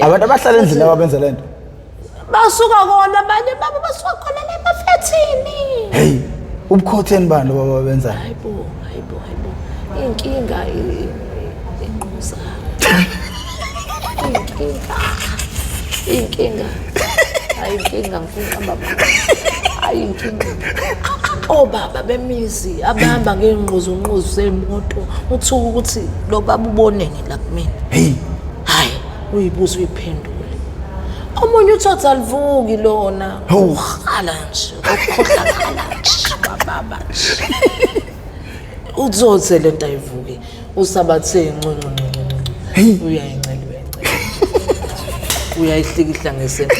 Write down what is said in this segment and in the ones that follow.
Abantu abahlala endlini ababenza lento. Basuka kona abanye babo basuka khona le mafethini. Hey, ubukhotheni bani loba babenzayo? Hayibo, hayibo, hayibo. Inkinga inquza. Inkinga. Inkinga. Hayi inkinga ngifuna baba. Hayi inkinga. Obaba bemizi abahamba ngey'nquzunquzu zey'moto uthuka ukuthi lo baba uboneni la kumina. Hey, Hayi, uyibuza uyiphendule. Omunye uthotha alivuki lona. Hawu. Uhala nje, ukhohlakala nje bababa nje. Uthothe lento ayivuki. Usabathe ncu ncu ncu ncu. Hey. Uyayincela uyayincela. Uyayihlikihla ngesento.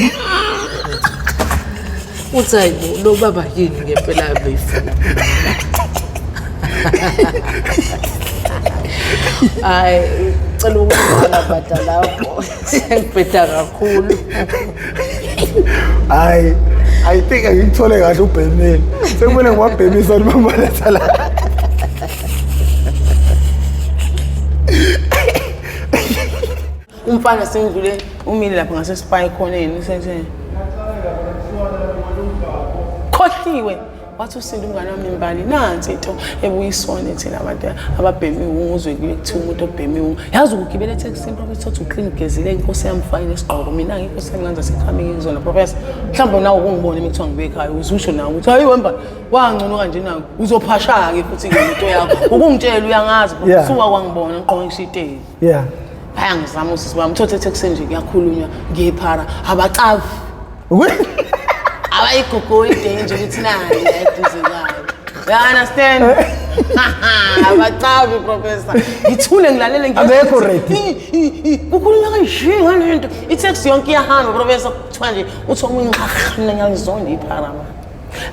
Uthi hayibo lo baba yini ngempela beyifuna. Hayi, cela ukubhala bada lapho. Ngibheda kakhulu. Hayi, I think angikuthole kahle ubhemile. Sekumele ngiwabhemisa noma baletha la. Umfana sengidlule umile lapho ngasespa ekhoneni usethe khohliwe wathi usinde umngane wami imbali nansi into ebuyisone thina abantu ababhemiwe uzwe kuye kuthiwa umuntu obhemiwe yazi ukugibela ethekisini professor uthi uclean ugezile inkosi yami fayile isigqoko mina inkosi yami nganza sekhamini kuzona professor mhlawumbe nawe ukungibona uma kuthiwa ngibuye ekhaya uzusho nawe ukuthi hayi wemba wangcono kanje nawe uzophasha-ke futhi-ke into yakho ukungitshela uyangazi suka kwangibona ngiqoke ngisho iteki Yeah. Bayangizama usisi bami thothe ethekuseni nje kuyakhulunywa ngephara abacavi. Abayigugu idanger ukuthi nayi la eduze kwayo. You understand? Abacavi professor. Ngithule ngilalele ngiye. Abekho ready. Kukhulunywa kanje ngale nto. I-taxi yonke iyahamba professor kuthiwa nje uthi omunye mina ngiyalizonda iphara manje.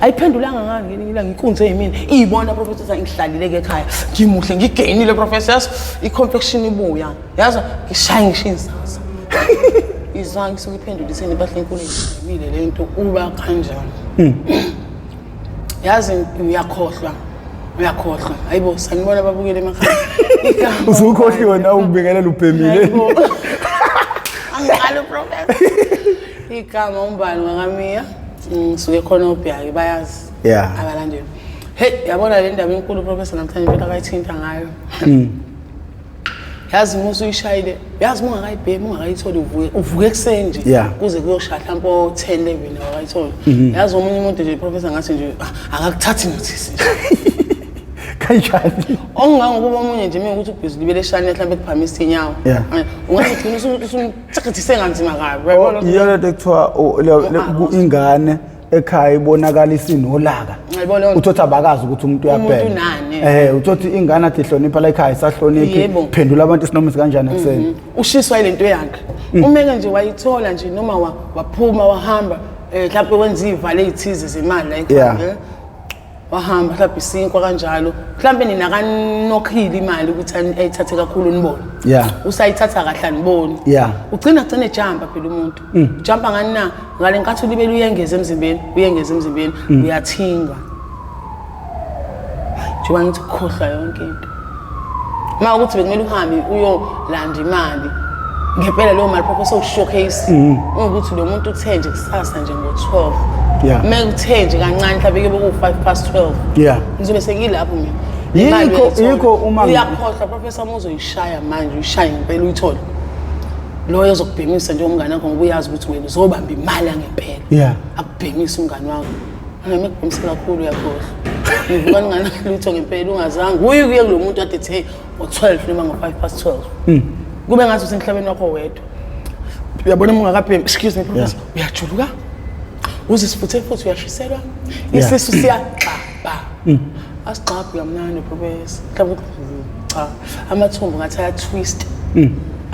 Ayiphendulanga ngani ngelinye ilanga inkunzi eyimina iyibona professor ngihlalile ke ekhaya ngimuhle ngigainile professor yazi i-complexion ibuya yazi ngishaye ngisho izaza izwa ngisuke iphendule ithini impahla enkulu ngile le nto uba kanjani yazi uyakhohlwa uyakhohlwa hayibo sanibona ababukele emakhaya Igama Usukhohliwe nawe ukubingelela ubhemile. Hayibo. Angiqali uprofessor. Igama umbani wakamiya. Ngisuke khona obhiyaki bayazi. Yeah. Abalandeli. Hey, yabona le ndaba enkulu professor namhlanje impela akayithinta ngayo. Yazi uma usuyishayile, yazi uma ungakayibhemi ungakayitholi uvuke uvuke ekuseni nje kuze kuyoshaya mhlawumbe o-10 11 awakayitholi. Yazi omunye umuntu nje professor ngathi nje ah, akakuthathi nothisi nje. Kanjani? Okungangokuba omunye nje mina ukuthi ubhizi libele eshane mhlawumbe kuphamisa inyawo. Ungagcina usumthakethise kanzima kabi. Uyabona? Yiyo lento ekuthiwa ingane ekhaya ibonakala isinolaka. Uthothi abakazi ukuthi umuntu uyabhema. Eh, uthothi ingane athi ihlonipha la ekhaya isahloniphi, phendula abantu isinoma sikanjani ekuseni. Ushiswa ilento yakhe. Umeke nje wayithola nje noma waphuma wahamba mhlawumbe wenza ivale ezithize zemali la ekhaya. Wahamba mhlawumbe isinkwa kanjalo mhlawumbe nina kanokhile imali ukuthi ayithathe kakhulu nibone usayithatha kahle aniboni ugcina gcine ejampa phela umuntu jumpa ngani na ngale nkathi ulibele uyengeza emzimbeni uyengeza emzimbeni uyathinga njengoba ngithi ukukhohlwa yonke into uma ukuthi bekumele uhambe uyolanda imali ngempela leyo mali phopho sowushowcase ukuthi lo muntu uthe nje kusasa nje ngo-12 uma kuthe nje kancane mhlawumbe kuyobe kuwu-5 past 12 ngizobe sengilapho mina Yikho uma uyakhohlwa professor uma uzoyishaya manje uyishaye ngempela uyithole loyo ozokubhemisa njengomngane wakho ngoba uyazi ukuthi wena uzobamba imali yangempela akubhemise umngane wakho Noma ekubhemisa kakhulu uyakhohlwa. Ngivuka ninganalutho ngempela ungazange uye kuye kulo muntu ade ethe ngo-12 noma ngo-5 past 12. Kube ngathi usemhlabeni wakho wedwa. Uyabona uma ungakabhemi, excuse me professor, uyajuluka. Uzisifuthe futhi uyashiselwa. Isisu siyagxabha. Asigxabhi kamnandi professor. Mhlawumbe cha, amathumbu ngathi ayatwist.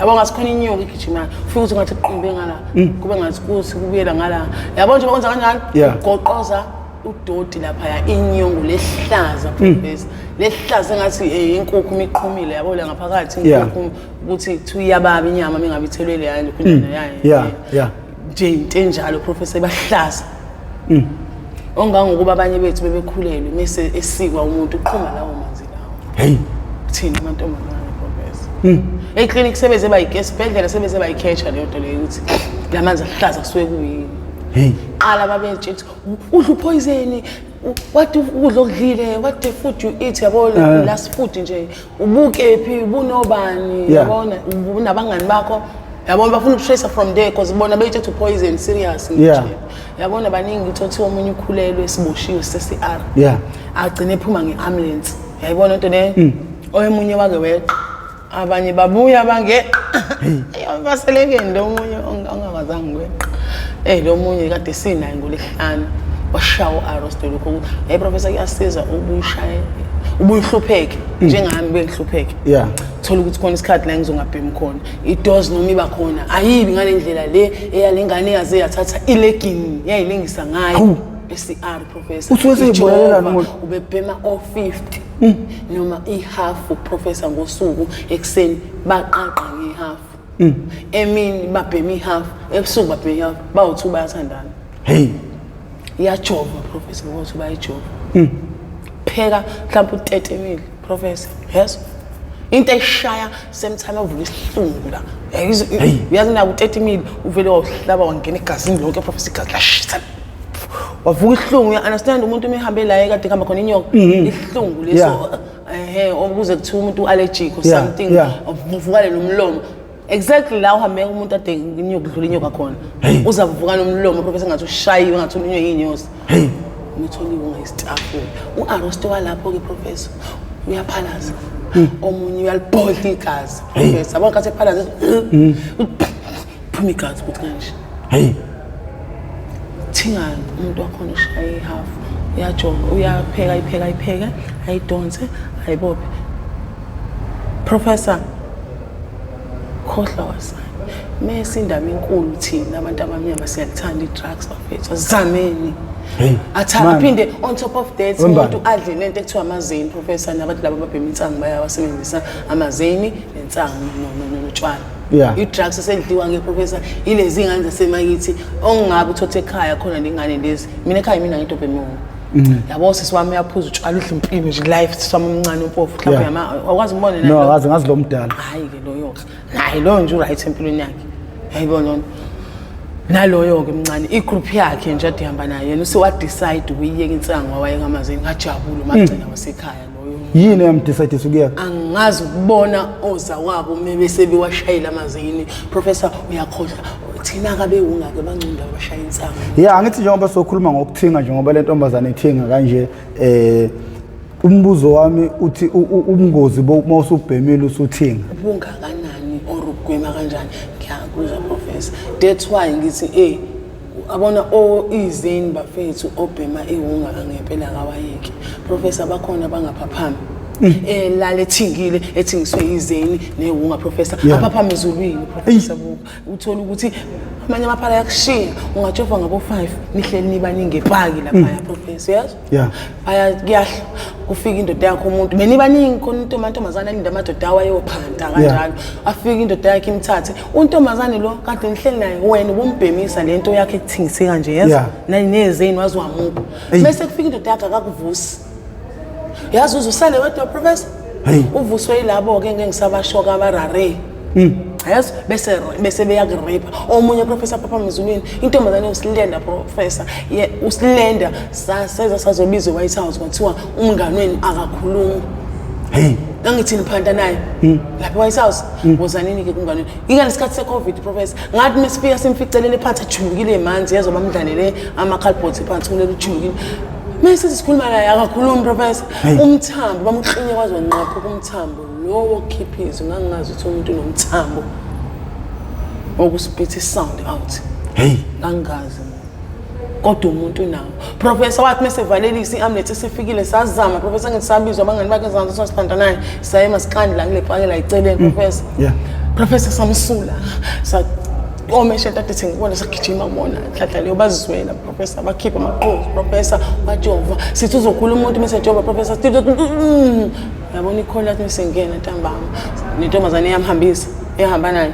Yabo ngathi khona inyoka egijimayo. Ufike ukuthi ngathi kuqumbe ngala. Kube ngathi kuthi kubuyela ngala. Yabo nje bakwenza kanjani? Goqoza udoti laphaya inyongo lehlaza professor. Lehlaza engathi inkukhu imiqhumile yabo la ngaphakathi inkukhu ukuthi kuthiwa iyababa inyama mingabe ithelwe leya lokhunjana yayo. Nje into enjalo professor ibahlaza. Ongangokuba abanye bethu bebekhulelwe mese esikwa umuntu uqhuma lawo manzi lawo. Hey. Thina amantombazane professor. Eklinikhi sebeze esibhedlela sebeze bayikhetha leyo nto leyo ukuthi la manzi aluhlaza kusuke kuyini. Hey. Qala babetshela ukuthi udla upoison, what ukudla okudlile, what the food you eat, yabo, last food nje ubukephi, ubunobani, yabona, unabangani bakho, yabona, bafuna ukutrace from there because bona beyithe to poison serious nje. Yabona baningi uthothi omunye ukhulelwe siboshiwe se-CR. Agcine ephuma nge-ambulance. Yayibona into leyo? Omunye wake weqa. Abanye babuya bange baselekeni lo munye ongakwazanga ukweqa. Lo munye kade sinaye ngolesihlanu washawa u-arrest lokho ukuthi hey professor kuyasiza ubuyishaye ubuyihlupheke njengami bengihlupheke. Thola ukuthi khona isikhathi la ngizongabhemi khona. I-dose noma iba khona ayibi ngale ndlela le eyalengane yaze yathatha ilegini yayilengisa ngayo. SCR professor. Usuke seyibulelelana umuntu. Ubebhema o-50 noma ihafu professor ngosuku ekuseni baqaqa ngehafu. Emini babhema ihafu, ebusuku babhema ihafu, bawu-2 bayathandana. Hey. Iyajova professor, bawu-2 bayajova. Pheka mhlawumbe u-30 ml professor. Yes. Into eshaya same time avula isihlungu la. Uyazi na u-30 ml uvele wawuhlaba wangena egazini lonke professor, igazi lashisa. Wavuka isihlungu, uya understand umuntu uma ehambe la ekade kuhamba khona inyoka, isihlungu leso ukuze kuthiwa umuntu allergic or something, uvukale nomlomo. Exactly la uhambe umuntu ade inyoka kudlula inyoka khona. Uzavuka nomlomo professor ngathi ushayiwe ngathi ulunywe yinyosi. Umtholiwe ungayistafula. U-arrest walapho ke professor uyaphalaza. Omunye uyalibhodla igazi professor. Yabona ngathi ephalaza phuma igazi ukuthi kanje. Hey. Thinga umuntu wakhona ushaya ihafu. Uyajonga, uyapheka, ipheka, ipheka, ayidonse, ayibophe. Professor khohlwa wasana. Mese indaba enkulu thina abantu abamnyama siyalithanda i-drugs bafethu. Azameni. Hey. Aphinde on top of that umuntu adle lento ekuthiwa amazeni professor, nabantu laba ababhema insangu bayawasebenzisa amazeni nensangu notshwala. I-drugs esedliwa ke professor ilezi ingane zasemakithi ongabe uthothe ekhaya khona lengane lezi. Mina ekhaya mina ngento bhema. Yabo sisi wami uyaphuza utshwala udla impilo nje life sisi wami omncane umpofu mhlawumbe awukwazi umbone na? No, akazi ngazi lo mdala. Hayi ke loyo. Naye lo nje uright empilweni yakhe. Yayibona lona. Naloyo ke mncane igroup yakhe nje ade ihamba naye yena usewa decide ukuyiyeka insangu wayeka amazini ngajabula magcina wasekhaya loyo. Yini eyamdecide ukuyeka? Angazi ukubona ozakwabo bese bewashayela amazini. Professor uyakhohlwa thina kabe ungake bancunda abashaya insangu. Angithi njengoba sokhuluma ngokuthinga njengoba le ntombazane ithinga kanje umbuzo wami uthi ubungozi mawusubhemile usuthinga bungakanani or ugwema kanjani? Ngiyakuzwa professor. That's why ngithi abona izini bafethu obhema iwunga ngempela kawayeki. Professor bakhona bangaphaphami. Lale ethingile ethingiswe izeni newunga professor aphaphama ezulwini professor buka uthola ukuthi amanye amaphala yakushiya ungajova ngabo 5 nihleli nibaningi epaki lapha professor yazi. Kuyahla kufika indoda yakho umuntu benibaningi khona intombazane alinda amadoda awayophanta kanjalo afika indoda yakhe imthathe untombazane lo kade nihleli naye wena ubumbhemisa lento yakhe ekuthingise kanje yazi nezeni wazi wamupha bese kufika indoda yakhe akakuvusi yazi uzusale wedwa professor uvuswe yilabo ke ngeke ngisabashoka abarare Yes, bese beyakurapa omunye professor papa mzulwini intombazane usilenda professor usilenda saseza sazobizwa White House kwathiwa umngane wenu akakhulumi. Hey angithi niphanda naye lapha White House wozanini ke kumngane wenu ingane isikhathi seCovid professor ngathi mesifika simficelele phansi ajulukile emanzi yazo bamdlalele ama cardboards phansi kulelo ujulukile mase sikhuluma naye akakhulumi professor umthambo bamklinye kwaze wanqaphuka umthambo lowo khiphizo ngangingazi ukuthi umuntu unomthambo wokuspit sound out. Hey ngangazi kodwa umuntu unawo professor wathi mesevalelisa i-ambulance isifikile sazama professor ngithi sabizwa abangani bakhe zanzi sasiphanda naye saye masiqandi la kule paki la iceleni professor. Professor samsula omeshe ntate sengibona sagijima kubona nhlanhla leyo bazizwela professor bakhipha amaqozu professor wajova sithi uzokhula umuntu mase jova professor yabona ikhona lathi mesengena ntambama nentombazane iyamhambisa ehamba naye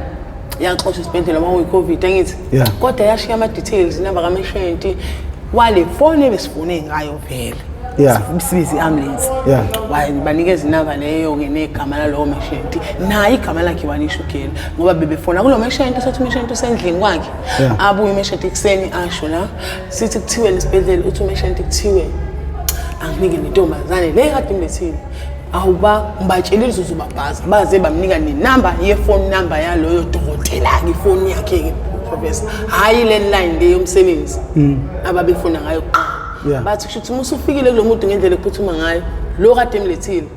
yaxoshwa esibhedlela uma kuyi-COVID angithi kodwa yashiya ama-details inamba kameshenti wale foni ebesifune ngayo vele. Sibize i-ambulance. Banikeza inamba leyo-ke negama lalowo meshenti, naye igama lakhe walisho ugeli ngoba bebefona kulo meshenti, sothi umeshenti usendlini kwakhe. Abuye umeshenti ekuseni asho la sithi kuthiwe nesibhedlela, uthi umeshenti kuthiwe anginike nentombazane le kade imlethile. Awuba ngibatshelile uzobabhaza, baze bamnika nenamba ye-phone number yaloyo dokotela-ke, ifoni yakhe-ke professor, hhayi le line le yomsebenzi ababefuna ngayo kuqala. Bathi kusho ukuthi uma usufikile kulo muntu ngendlela ekuphuthuma ngayo lo kade emlethile,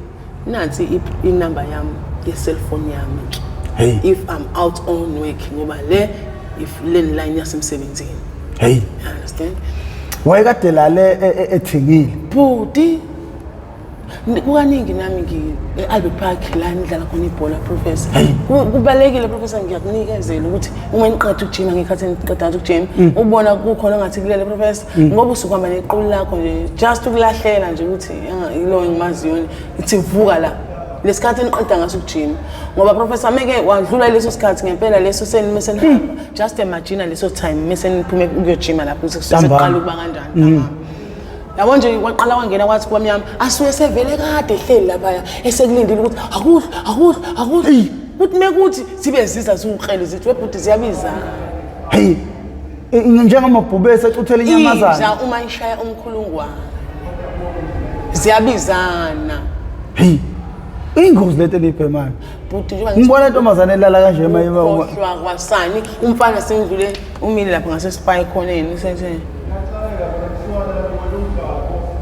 nansi inamba yami ye-cellphone yami Hey. if I'm out on work, ngoba le if landline yasemsebenzini. Hey. You understand? Wayekade lale ethengile. Bhuti, kukaningi nami e-Albert Park la nidlala khona ibhola professor. Kubalulekile professor, ngiyakunikezela ukuthi uma niqeda ukujima, ngekhathi niqeda ukujima, ubona kukhona ngathi kulele professor, ngoba usuke uhamba nequlu lakho nje just ukulahlela nje ukuthi ilo engimaziyo ithi vuka la lesikhathi niqeda ngaso ukujima, ngoba professor meke wadlula leso sikhathi ngempela leso senihamba, just imagine leso time mese niphume ukuyojima lapho sekuqala ukuba kanjani. Yabo nje kwaqala kwangena kwathi kwamnyama, asuke sevele kade ehleli laphaya esekulindile ukuthi akuhle akuhle akuhle, kuthi mekuthi sibe ziza ziwukrele zithi webhuti ziyabiza. Hey, njengamabhubesi acuthela inyamazana. Inja uma ishaya umkhulungwane ziyabizana. Hey, ingozi lento eniyibhemayo. Bhuti njengoba ngibona intombazane elala kanje mayima kwasani umfana sendlule umile lapha ngasespa ekhoneni sethe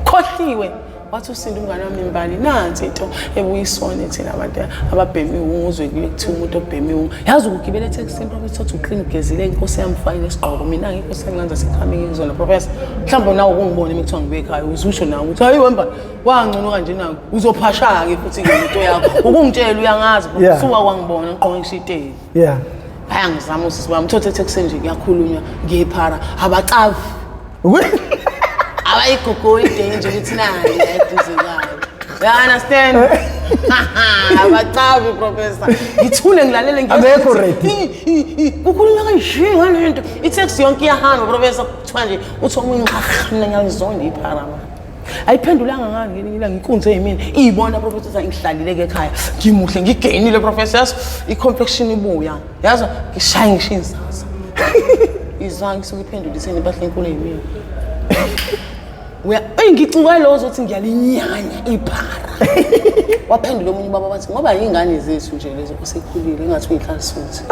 khohliwe wathi usinda umngane wami imbali nansi into ebuyisone thina abantu ababhemiwe, uzwe kuye kuthiwa umuntu obhemiwe yazi ukugibela ethekisini professor, uthi uclean ugezile inkosi yami fayile isigqoko, mina inkosi yami nganza sekhamile kuzona professor, mhlawumbe nawe ukungibona uma kuthiwa ngibe ekhaya uzusho nawe ukuthi hayi wemba wangcono kanje nawe uzophasha-ke futhi-ke into yakho ukungitshela uyangazi suka kwangibona ngiqonke ngisho iteki. Bayangizama usisi bami uthothe ethekisini nje kuyakhulunywa ngephara abacavi abayigugu idenje ukuthi nani eduze kwayo. You understand? Abacavi professor. Ngithule ngilalele ngeke. Abekho ready. Kukhulunywa kanje ngalento. I-taxi yonke iyahamba professor, kuthiwa nje uthi omunye nqaha mina ngiyalizonda iphara manje. Ayiphendulanga ngani ngelinye ilanga inkunzi eyimina iyibona professor ngihlalile ke ekhaya ngimuhle ngigainile professor, yazi i-complexion ibuya yazi ngishaye ngisho izaza izwa ngisuke iphendule itheni impahla enkulu eyimina. Ngicuka lo ozothi ngiyalinyanya iphara. Waphendula omunye ubaba wathi ngoba yingane zethu nje lezo osekhulile engathi uyinhlansuthi.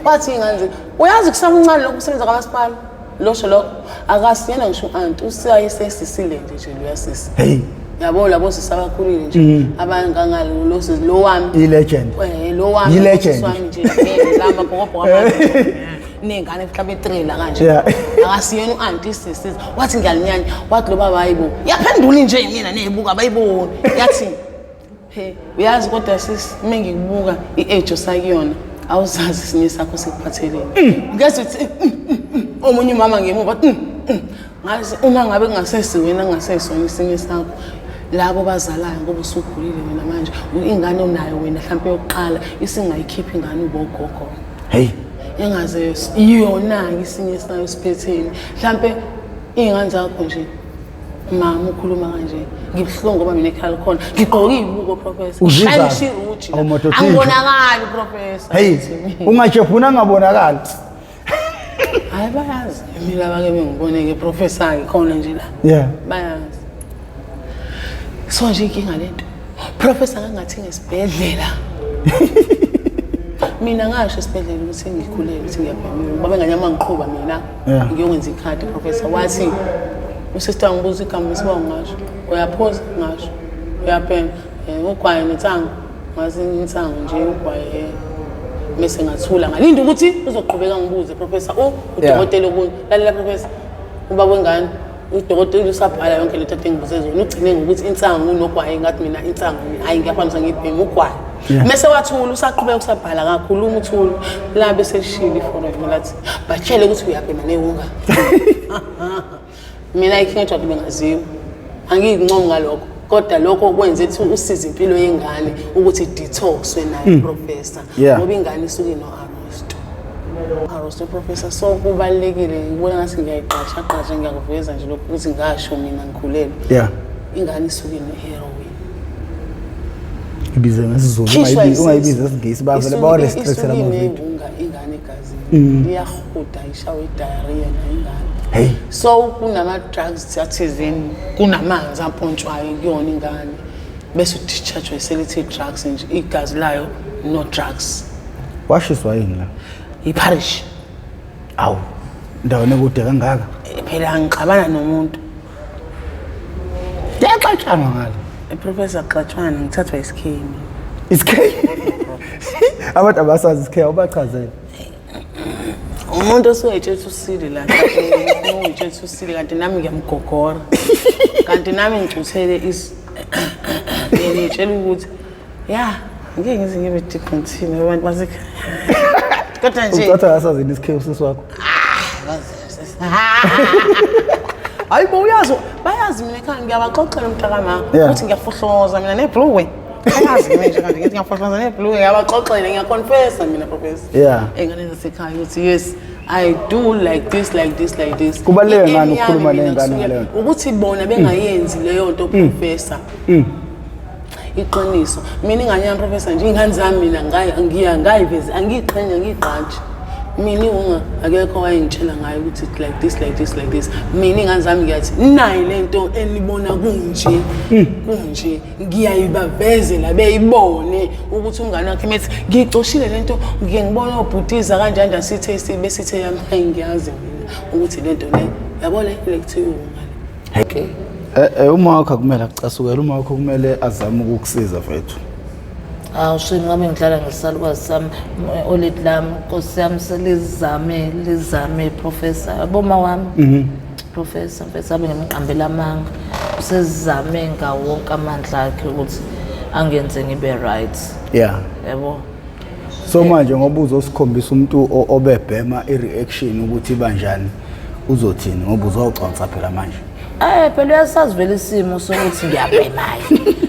Wathi ingane zethu uyazi kusamncane lokhu kusebenza kamasipala losho lokho akasiyena ngisho u-anti usiyaye sesisile nje nje loya sisi. Hey. Yabo labo sisi abakhulile nje abangangalo lo sisi lo wami. I-legend. Lo wami. I-legend. Wami nje lama bhokobhoko amade. Nengane mhlawumbe etrela kanje. Akasiyena u-anti sisi. Wathi ngiyalinyanya wathi lo baba hayibo. Yaphendula nje mina nezibuka abayiboni. Yathi he uyazi kodwa sisi uma ngikubuka i-age osakuyona awuzazi isinye sakho sikuphatheleni. Ngezwe ukuthi omunye umama ngemuva ngazi uma ngabe kungasesiwena kungasesona isinye sakho labo bazalayo ngoba usukhulile wena manje ingane onayo wena mhlawumbe yokuqala isingayikhipha ingane ubogogo. Hey. Engaze iyona isinye sayo siphetheni mhlawumbe iy'ngane zakho nje mama ukhuluma kanje ngibuhlungu ngoba mina ekhaya likhona ngigqoke iy'buko professor angibonakali professor. Hey, ungajebhuna ngabonakali. Hayi bayazi mina abake bengibone-ke professor ngikhona nje la. Bayazi. So nje inkinga lento professor ngangathi ngesibhedlela. Mina ngasho esibhedlela ukuthi ngikhulele ukuthi ngiyabhemiwa ngoba nganyama ngiqhuba mina ngiyokwenza ikhadi professor wathi usister ngibuza igama lesiba ngasho uyaphuza ngasho uyabhema ugwaye nensangu ngazi insangu nje ugwaye mese ngathula ngalinda ukuthi uzoqhubeka ngibuze professor udokotela okunye lalela professor ubaba wengane udokotela usabhala yonke lento ade ngibuze zona ugcine ngokuthi insangu nogwaye ngathi mina insangu hayi ngiyafanisa ngibhema ugwaye mese wathula usaqhubeka usabhala kakhuluma uthula la bese lishilo ifoni lathi batshele ukuthi uyabhema newunga mina inkinga ejwayele bengaziwa angiyikuncomi ngalokho kodwa lokho kwenze ukuthi usize impilo yengane ukuthi detoxwe nayo professor ngoba ingane isuke ino-arrest. Arosto Professor, so kubalulekile ngibona ngathi ngiyayiqasha qasha, ngiyakuveza nje lokhu ukuthi ngasho mina ngikhulelwe. Ingane isuke ne-heroin. Ibize ngesiZulu, ungayibizi ngesiNgisi, bavele bawa-restricte lama video. Isuke ingane egazini. Iyahuda, ishawe i-diarrhea nayo ingane. Hey. So kunama-drugs athizeni, kunamanzi ampontshwayo kuyona ingane. Bese udischarge selithi drugs nje, igazi layo no drugs. Washiswa yini la? I-parish. Awu, ndaweni ekude kangaka. Phela ngixabana nomuntu. Kuyaxatshana ngale. Professor, xatshwana, ngithathwa isikhemi. Isikhe. Abantu abasazi isikhe, awubachazele. Umuntu osuke etshela usile la, uyitshela usile kanti nami ngiyamgogora. Kanti nami ngicuthele is ngiyitshela ukuthi ya ngeke ngize ngibe deep abantu basekhaya. Kodwa nje Ucatha asazi isikhe usisi wakho. Hayi bo, uyazi, bayazi mina ekhaya ngiyabaxoxela umntakama ukuthi ngiyafohloza mina nebhluwe. Bayazi mina nje kanti ngithi ngiyafohloza nebhluwe, ngiyabaxoxela, ngiyaconfessa mina Professor. Ey'nganeni zasekhaya ukuthi yes, I do like this, like this, like this. Kubaluleke ngani ukukhuluma ney'ngane ngaleyo nto? Ukuthi bona bengayenzi leyo nto Professor. Iqiniso. Mina ingane yami Professor nje, iy'ngane zami mina ngiyiveze, angiyiqhenye, angiyigqaji. Mina iwunga akekho wayengitshela ngayo ukuthi like this, like this, like this. Mina iy'ngane zami ngiyathi nayi le nto enibona kunje, kunje, ngiyayibavezela beyibone ukuthi umngane wakhe methi ngiyicoshile le nto, ngike ngibone obhutiza kanjani nje sithe besithe yami, hayi ngiyazi mina ukuthi le nto le, yabo le le kuthiwa iwunga le. Okay. Uma wakho akumele akucasukele, uma wakho kumele azame ukukusiza mfethu. Awu shame, ngabe ngidlala ngesalukazi sami, oledi lami, nkosi yami, selizame, lizame Professor. Yabo ma wami. Professor, mfethu abe ngimqambela amanga. Usezame ngawo wonke amandla akhe ukuthi angenze ngibe right. Yabo. So manje ngoba uzosikhombisa umuntu obebhema i-reaction ukuthi ibanjani, uzothini ngoba uzoconsa phela manje? Phela uyasazi vele isimo sokuthi ngiyabhemayo.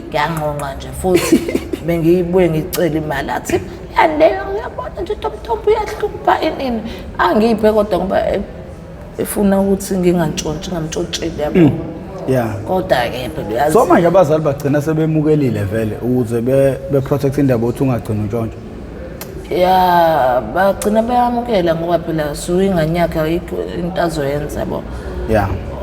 Ngiyanqonqa nje futhi bengiyibuye ngicela imali athi yani leyo uyabona nje uTomtom uyahlupha inini. Angiphe kodwa ngoba efuna ukuthi ngingantshontshi, ngamtshontsheli yabo. Kodwa ke phela uyazi. So manje abazali bagcina sebemukelile vele ukuze be protect indaba ukuthi ungagcini untshontsho. Ya, bagcina beyamukela ngoba phela suke ingane yakhe ayikho into azoyenza yabo.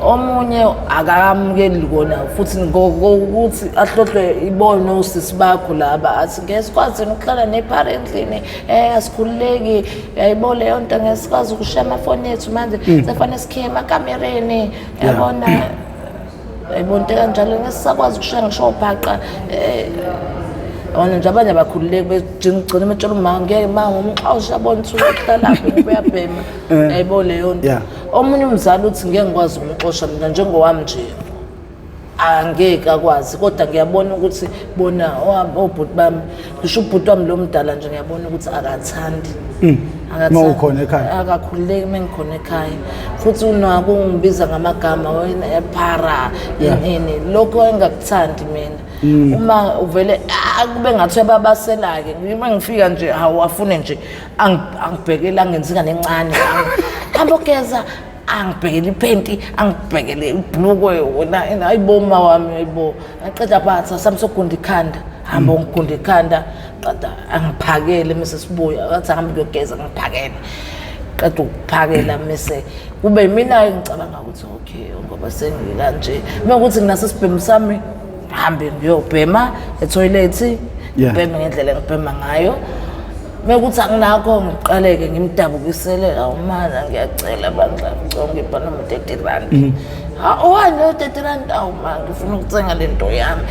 Omunye akakamukeli kona futhi ngokuthi ahlohlwe ibone osisi bakho laba athi ngeke sikwazi ukuhlala nephara endlini, asikhululeki, uyayibona leyo nto, ngeke sikwazi ukushiya amafoni ethu manje, sefanele sikhiye emakamereni, yabona. Uyayibona into kanjalo, ngeke sisakwazi ukushiya ngisho obhaqa. Yabona nje abanye abakhululeki begcina betshela umama ngeke mama umxoshe, yabona ukuthi uyohlalaphi ngoba uyabhema. Uyayibona leyo nto. Omunye umzali uthi ngeke ngikwazi ukumxosha mina njengowami nje, angeke akwazi, kodwa ngiyabona ukuthi bona obhuti bami, ngisho ubhuti wami lo mdala nje ngiyabona ukuthi akathandi. Akathandi. Uma ukhona ekhaya. Akakhululeki uma ngikhona ekhaya. Futhi unako ungibiza ngamagama wena ephara yini, lokho engakuthandi mina. Uma uvele kube ngathi uyababasela-ke, uma ngifika nje hawu afune nje angibhekele, angenzi ingane encane. Hamba ogeza, angibhekele iphenti, angibhekele ibhlukwe wena, hayibo ma wami, hayibo. Ngaqeda phansi, sami sokugunda ikhanda, hamba ngigunda ikhanda, qeda angiphakele mase sibuya, ngathi ahambe kuyogeza ngiphakele. Qeda ukuphakela mase kube mina ngicabanga ukuthi okay ngoba sengikanje. Uma ukuthi nginaso isibhemu sami, ngihambe ngiyobhema etoilet, ngibheme ngendlela engibhema ngayo. Mekuthi anginakho ngiqaleke ngimdabukisele, awumana ngiyacela bandla, ngicela ungipha noma 30 rand. Ha, owani lo 30 rand? Awu ma, ngifuna ukuthenga le nto yami.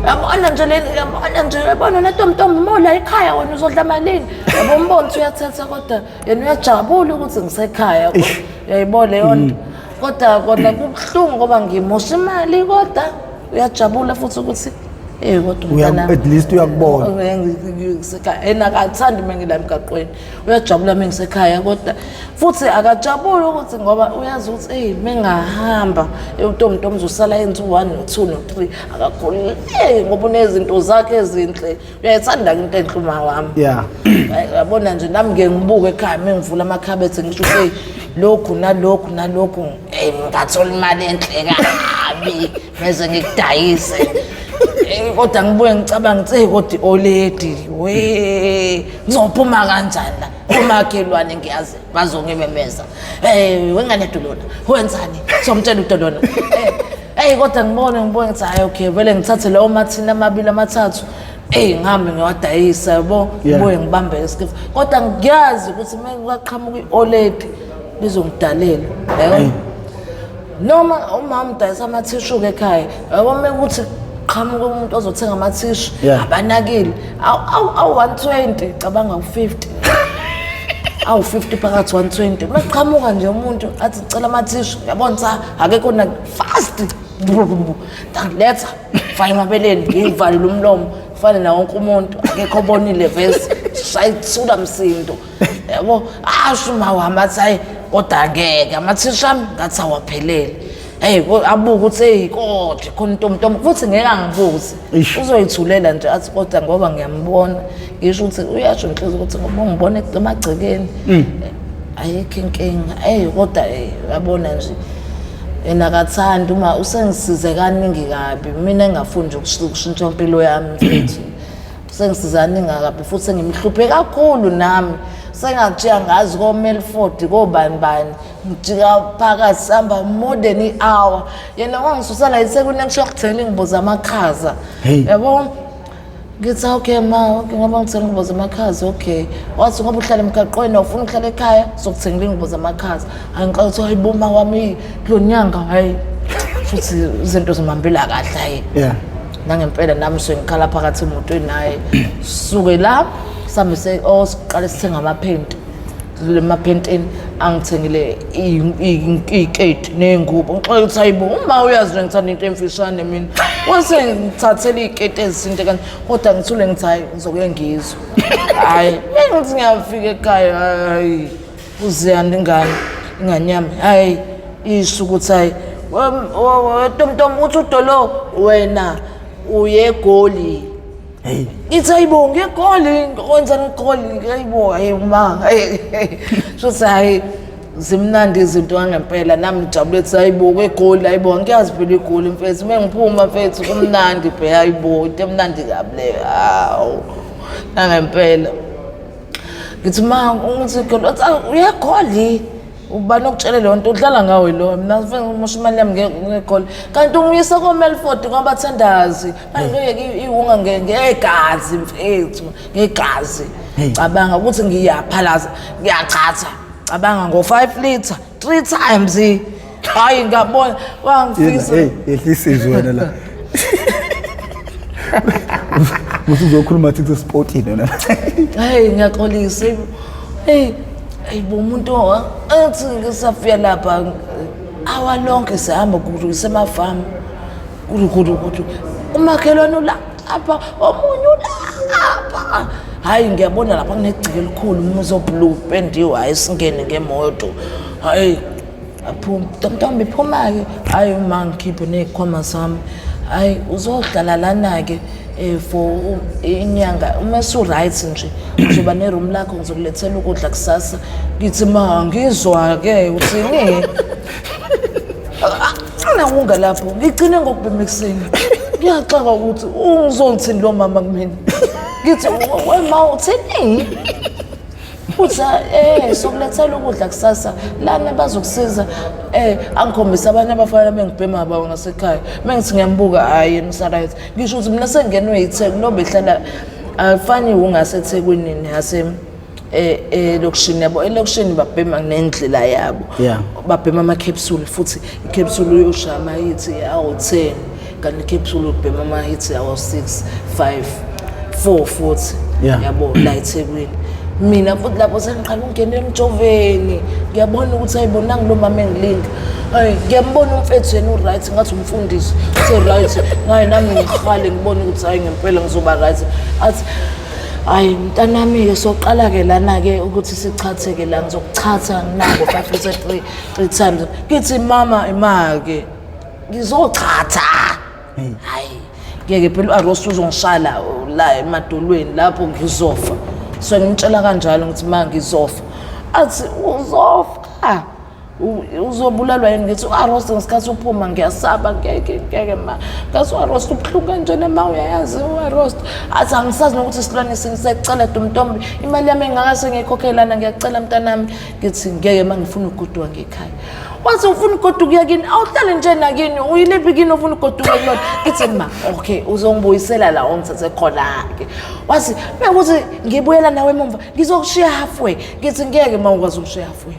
Yabona nje le, yabona nje, yabona le tomtom, uma ula ekhaya wena uzodla malini? Yabo umbona ukuthi uyathetha kodwa yena uyajabula ukuthi ngisekhaya. Uyayibona leyo nto. Kodwa kona kubuhlungu ngoba ngimosha imali, kodwa uyajabula futhi ukuthi Eh kodwa umntana at least uyakubona. Ngisekhaya yena akathandi uma ngila emgaqweni. Uyajabula uma ngisekhaya kodwa futhi akajabuli ukuthi ngoba uyazi ukuthi hey mengahamba uNtombi uzosala yenza u1 no2 no3 akakhululeki ngoba unezinto zakhe ezinhle. Uyayithanda into enhle uma wami. Yeah. Yabona nje nami ngeke ngibuke ekhaya mengivula amakhabethe ngisho ukuthi lokhu nalokhu nalokhu hey ngathola imali enhle kabi meze ngikudayise. Kodwa ngibuye ngicabanga ukuthi hey kodwa i-oledi we ngizophuma kanjani la omakhelwane ngiyazi bazongimemeza hey wengane dolona wenzani somtshela udolona Eyi kodwa ngibone ngibone ngithi hayi okay vele ngithathe lawo mathini amabili amathathu eyi ngihambe ngiwadayisa yabo ngibuye ngibambe isikifu kodwa ngiyazi ukuthi uma kwaqhamuka i-oledi lizongidalela yabo noma umama udayisa amathishu-ke ekhaya yabo uma kuthi qhamuka umuntu ozothenga amathishu abanakile awu-120 cabanga u-50 awu-50 phakathi 120 uma kuqhamuka nje umuntu athi cela amathishu yabona sa akekho na fast letha fake emabeleni ngivalile umlomo fane na wonke umuntu akekho obonile vese shayithula msindo yabo asho uma wami athi hayi kodwa ngeke amathishu ami ngathi awaphelele Hey abuke ukuthi hey kodwa khona intombi futhi ngeke angibuze uzoyithulela nje athi kodwa ngoba ngiyambona ngisho ukuthi uyasho inhliziyo ukuthi ngoba ungibona emagcekeni mm. ayikho inkinga hey kodwa uyabona nje yena akathandi uma usengisize kaningi kabi mina engafuni nje ukushintsha impilo yami mfethu sengisize kaningi kabi futhi sengimhluphe kakhulu nami sengakutshiya ngazi komelford kobani bani ngijika phakathi sihamba more than i-hour yena wangisusa la ethekwini ekusho kuthengela iy'ngubo zamakhaza yabo ngithi okay ma okay ngoba ngithenga iy'ngubo zamakhaza okay wathi ngoba uhlala emgaqweni awufuna ukuhlala ekhaya sokuthengela iy'ngubo zamakhaza hayi ngicela ukuthi hayi bo ma wami kulo nyanga hayi futhi izinto zimhambela kahle hayi yeah nangempela nami sengikhala phakathi emotweni naye suke la sambe se oh siqale sithenga amaphenti emaphentini angithengile iy'keti ney'ngubo ngixoxe ukuthi hayibo uma uyazi nje ngithanda into emfishane mina wase ngithathela iy'keti ezisinte kanje kodwa ngithule ngithi hhayi ngizokuye ngizwe hhayi bengithi ngiyafika ekhaya hhayi uziyanda ingane ingane yami hhayi isho ukuthi hhayi tomtom uthi udolo wena uye egoli Hey. Ngithi hayibo ngegoli wenzani igoli hayibo hayi ma. Shuthi hayi zimnandi izinto ngempela nami ngijabule ukuthi hayibo kwegoli hayibo angiyazi phela igoli mfethu uma ngiphuma mfethu kumnandi bhe hayibo into emnandi kabi leyo hawu nangempela ngithi ma ngithi igoli uyegoli Ubani okutshele leyo nto udlala ngawe lo mina ngifuna ngimosha imali yami ngegoli kanti umyisa komelford ngoba thandazi manje ngeke iwunga ngegazi mfethu ngegazi cabanga ukuthi ngiyaphalaza ngiyachatha cabanga ngo-5 litre 3 times hayi ngiyabona wangifisa hey yehlisa izwi wena la usuzokhuluma thithi usipotile wena hey ngiyaxolisa hey Ayi bo umuntu athi ngisafika lapha awa lonke sihamba kudu isemafamu kudu kudu kudu umakhelwane ulapha omunye ulapha hhayi ngiyabona lapha kunegceke elikhulu umuzi oblue pendiwe hhayi singene ngemoto hhayi aphuma ntombi phuma-ke hhayi uma ngikhiphe ney'khwama zami hhayi uzohlala lana-ke um for inyanga uma su-right nje uzoba neroom lakho ngizokulethela ukudla kusasa ngithi ma ngizwa-ke uthini nawunga lapho ngigcine ngokubhema ekuseni ngiyaxaka ukuthi ungizongithini lo mama kumina ngithi wema uthini Futhi eh sokulethela ukudla kusasa lana bazokusiza eh angikhombisa abanye abafana bengibhema bawo ngasekhaya mengithi ngiyambuka hayi yena usaright ngisho ukuthi mina sengingenwe yitheku nobe ehlala afani ungasethekwini nase eh elokishini yabo elokishini babhema nendlela yabo babhema ama capsule futhi i-capsule uyoshaya ama-hit awu-10 kanti i-capsule ubhema ama-hit awu-6 5 4 futhi yabo la ethekwini mina futhi lapho sengiqala ukungena emjoveni Ngiyabona ukuthi ayibonanga lo mama engilinda. Hayi ngiyambona umfethu yena u-right ngathi umfundisi use-right. Ngaye nami ngihale ngibone ukuthi hayi ngempela ngizoba right. Athi hayi mntanami-ke soqala-ke lana-ke ukuthi sichathe-ke la ngizokuchatha nginako 5 litre three times. Ngithi mama ima-ke ngizochatha. Hayi ngeke phela u-arost uzongishala la emadolweni lapho ngizofa. So ngimtshela kanjalo ngithi ma ngizofa. Athi uzofa. Uzobulalwa yini? Ngithi u-arost ngesikhathi uphuma ngiyasaba ngeke ngeke ma. Ngathi u-arost ubuhlungu kanjena ma uyayazi u-arost. Athi angisazi nokuthi isilwane sini siyacela Dumntombi imali yami engaka sengiyikhokhelana ngiyacela mntanami. Ngithi ngeke ma ngifuna ukugoduka ngekhaya. Wathi ufuna ukugoduka uya kini awuhlale nje nakini uyiliphi kini ofuna ukugoduka kulona. Ngithi ma okay uzongibuyisela la ongithathe khona-ke. Wathi mekuthi ngibuyela nawe emumva ngizokushiya halfway. Ngithi ngeke ma ukwazi ukushiya halfway.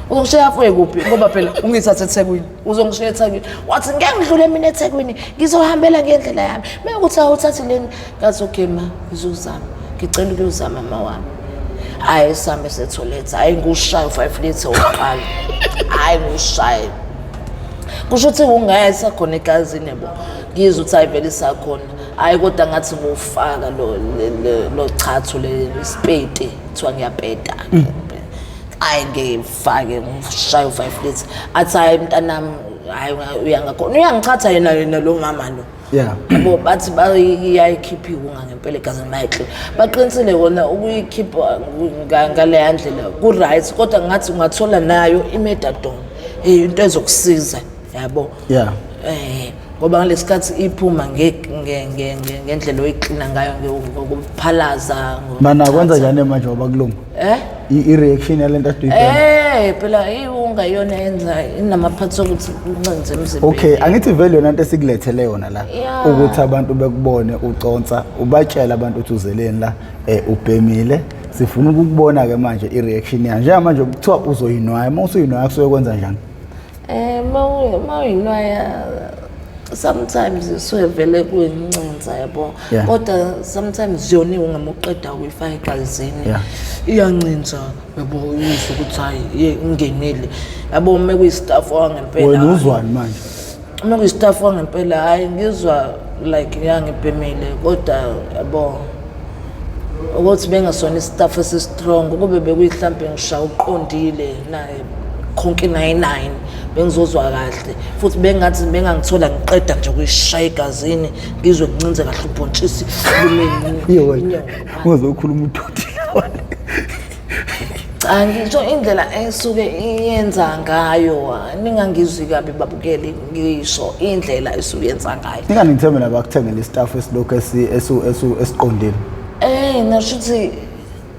Uzongishiya halfway kuphi? Ngoba phela ungithathe eThekwini. Uzongishiya eThekwini. Wathi ngeke ngidlule mina eThekwini ngizohambela ngendlela yami. Mekuthi awuthathi leni ngathi okay ma ngizozama. Ngicela ukuyozama ma wami. Hayi sihambe setholethe. Hayi ngiwushaye u-5 litre wokuqala. Hayi ngiwushaye. Kusho ukuthi ungaya isakhona egazini yabo. Ngizwe ukuthi hayi vele isakhona. Hayi kodwa ngathi ngiwufaka lo lo chatho le isipeti kuthiwa ngiyapeta. Hayi ngifake ngishaye u-5 litre. Athi hayi mntanami hayi uyangakhona. Uyangichatha yena yena lo mama lo. Yeah. Yabo bathi bayayikhipha iwunga ngempela egazini bayayixhipha. Baqinisile kona ukuyikhipha ngaleya ndlela ku-right kodwa ngathi ungathola nayo i-methadone. Into ezokusiza yabo. Yeah. Ngoba ngalesikhathi iphuma ngendlela oyiklina ngayo ngokuphalaza. Mana kwenza njani manje ngoba kulunga? I-reaction yalento ade uyibheka. Phela iwunga yona yenza inamaphathi okuthi uncenze emzimbeni. Okay, angithi vele yona into esikulethele yona la ukuthi abantu bekubone uconsa, ubatshela abantu ukuthi uzeleni la ubhemile. Sifuna ukukubona ke manje i-reaction yayo. Njengamanje kuthiwa uzoyinwaya, uma usuyinwaya kusuke kwenza njani? Mawuyinwaya sometimes isuke vele kuyincinza yabo. Kodwa sometimes yona iwunga uqeda ukuyifaka egazini. Iyancinza yabo uyizwe ukuthi hayi ingenile. Yabo uma kuyistaff wangempela. Wena uzwani manje? Uma kuyistaff wangempela hayi ngizwa like ngiyangibhemile kodwa yabo ukuthi bengasona istaff esi-strong kube bekuyihlampe ngishaya uqondile naye khonke 99 bengizozwa kahle futhi bengathi bengangithola ngiqeda nje kuyishaya egazini ngizwe ngincinze kahle ubhontshisi lumeni. Uzokhuluma udoti. Cha ngisho indlela esuke iyenza ngayo ningangizwi kabi babukeli ngisho indlela esuke yenza ngayo. Ningani ngithembe nabakuthengela istaff esilokhu esiqondile. Ngisho ukuthi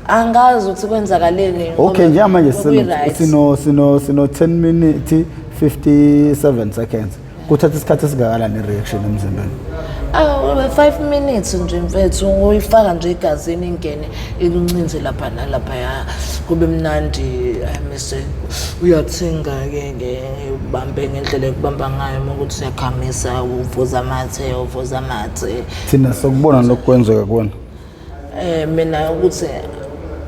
angazi ukuthi kwenzakaleni. Okay njengamanje sino 10 minutes 57 seconds. Kuthatha isikhathi esingakanani reaction emzimbeni? 5 minutes nje mfethu uyifaka nje egazini ingene ikuncinze lapha nalapha kube mnandi mise uyathenga ke ubambe ngendlela ekubamba ngayo uma ukuthi uyakhamisa uvuza amathe uvuza amathe. Thina sokubona lokhu kwenzeka kuwena. Mina ukuthi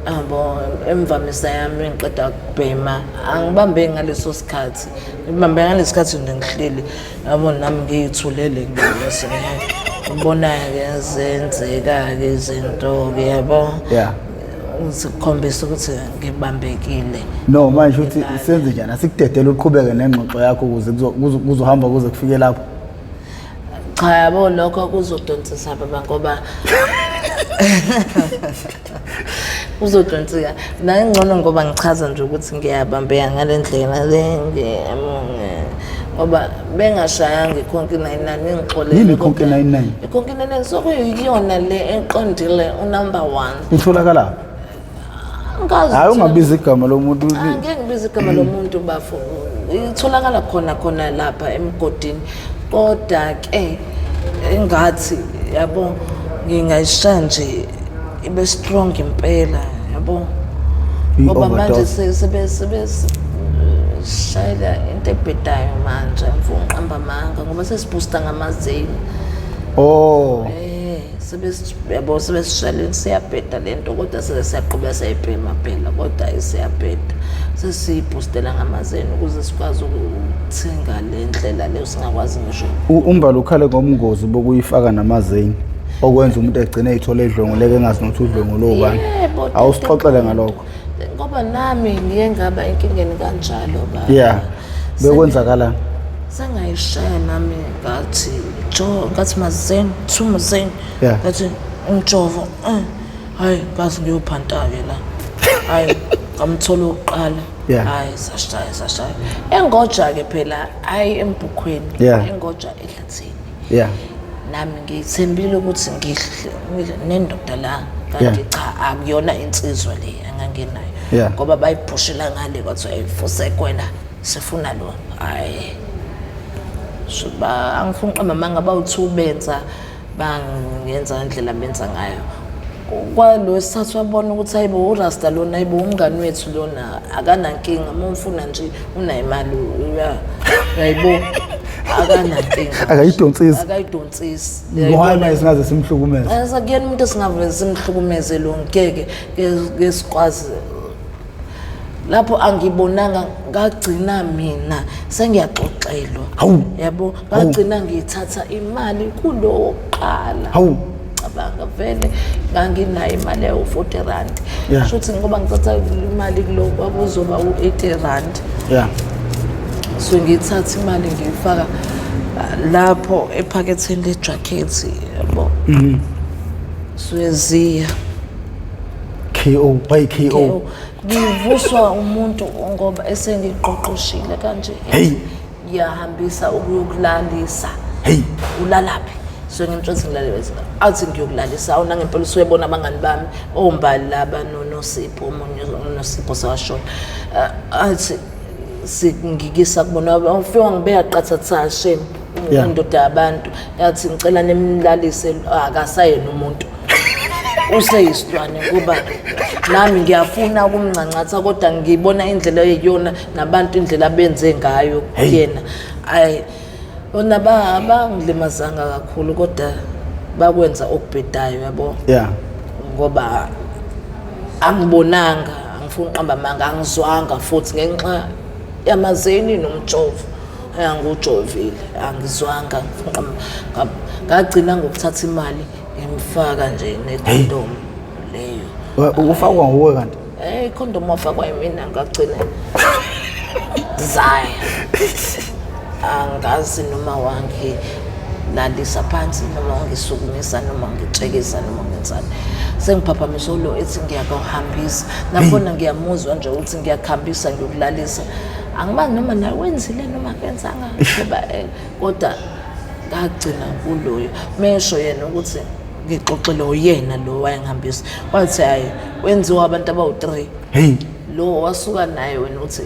abo emvamisa yami ngiqeda ukubhema angibambe ngaleso sikhathi ngibambe ngalesikhathi nje ngihleli yabo nami ngiyithulele ngilose ngibona ke zenzeka ke izinto ke yabo. Yeah. Uzikhombisa ukuthi ngibambekile. No manje uthi senze njani asikudedele uqhubeke nengxoxo yakho ukuze kuzohamba kuze kufike lapho. Cha yabo lokho kuzodonsisa baba ngoba kuzodonsika nangcono ngoba ngichaza nje ukuthi ngiyabambeka ngale ndlela le ngoba bengashayanga ikhonke 99 ngixolele. Yini ikhonke 99? Ikhonke 99 sokuyiyona le eqondile unumber 1. Itholakala? Angazi. Hayi ungabiza igama lomuntu. Angeke ngibize igama lomuntu bafo. Itholakala khona khona lapha emgodini. Kodwa ke engathi yabo ngingayishaya nje ibe strong impela yabo. Ngoba manje sebe shayela into ebhedayo manje mfuna uqamba amanga ngoba sesiboosta ngamazini. Oh. Yabo sebesishaleni siyabheda lento kodwa sesiyaqhubeka siyayibhema phela kodwa isiyabheda. Sesiyibhustela ngamazeni ukuze sikwazi ukuthenga le ndlela leyo singakwazi ngisho. Umbali ukhale ngobungozi bokuyifaka namazeni okwenza umuntu egcine eyithola edlwenguleka engazi nokuthi udlwengulwe ubani. Yebo, Awusixoxele ngalokho. Ngoba nami ngiye ngaba enkingeni kanjalo baba. Yeah. Bekwenzakalani? Sengayishaya nami ngathi jo ngathi mazeni two mazeni Yeah. ngathi umjovo eh hayi ngazi ngiyophanta-ke la hayi ngamthola okokuqala Yeah. hayi sashaya sashaya engoja-ke phela hayi embhukhweni Yeah. engoja ehlathini Yeah. nami ngiyithembile ukuthi ngihle nendoda la kanti Yeah. cha akuyona insizwa le engangenayo Yeah. ngoba bayiphushela ngale kwathiwa ifusek wena sifuna lo hayi so ba angifuni uqamba amanga bawu-two benza bangenza ngendlela benza ngayo kwalo wesithathu wabona ukuthi hayibo urasta lona hayibo umngani wethu lona akanankinga uma umfuna nje unayo imali uyayibo akanankinga Akayidonsisi. akayidonsisi Why manje singaze simhlukumeze? Akuyena umuntu esingavele simhlukumeze lo ngeke ke sikwazi lapho angibonanga ngagcina mina sengiyaxoxelwa Hawu. yabo ngagcina ngiyithatha imali kulo wokuqala Hawu. cabanga vele nganginayo imali ewu-40 rand Yeah. shuthi ngoba ngithatha imali kulo kwakuzoba u-80 rand Yeah. so ngiyithatha imali ngiyifaka lapho ephaketheni lejakhethi yabo suyeziya KO, why KO? Ngivuswa umuntu ngoba esengiqoqoshile kanje. Hey. Ngiyahambisa ukuyokulalisa. Hey. Ulalaphi? So ngimtshela ukuthi ngilale bese. Athi ngiyokulalisa awuna ngempela usuyebona abangani bami ombali laba noNosipho omunye uNosipho sewashona. Athi singikisa kubona ufika ngibeka qathatha shame Yeah. indoda yabantu yathi ngicela nimlalise akasayena umuntu useyisilwane ngoba nami ngiyafuna ukumncancatha kodwa ngibona indlela eyiyona nabantu indlela abenze ngayo kuyena ayi bona bangilimazanga kakhulu kodwa bakwenza okubhedayo yabo Yeah. ngoba angibonanga angifuni uqamba amanga angizwanga futhi ngenxa yamazeni nomjovo angujovile angizwanga ngifuna uqamba ngagcina ngokuthatha imali ngimfaka nje nekhondomu leyo Ufakwa nguwe kanti? Ikhondomu wafakwa yimina ngagcina zaya angazi noma wangilalisa phansi noma wangisukumisa noma wangitshekisa noma ngenzani sengiphaphamisa lo ethi ngiyakuhambisa nakhona ngiyamuzwa nje ukuthi ngiyakuhambisa ngiyokulalisa angibazi noma naye wenzile noma akenzanga ngoba kodwa ngagcina kuloyo mesho yena ukuthi ngixoxele uyena lo wayengihambisa wathi hayi wenziwa abantu abawu-3 Hey. lo wasuka naye wena uthi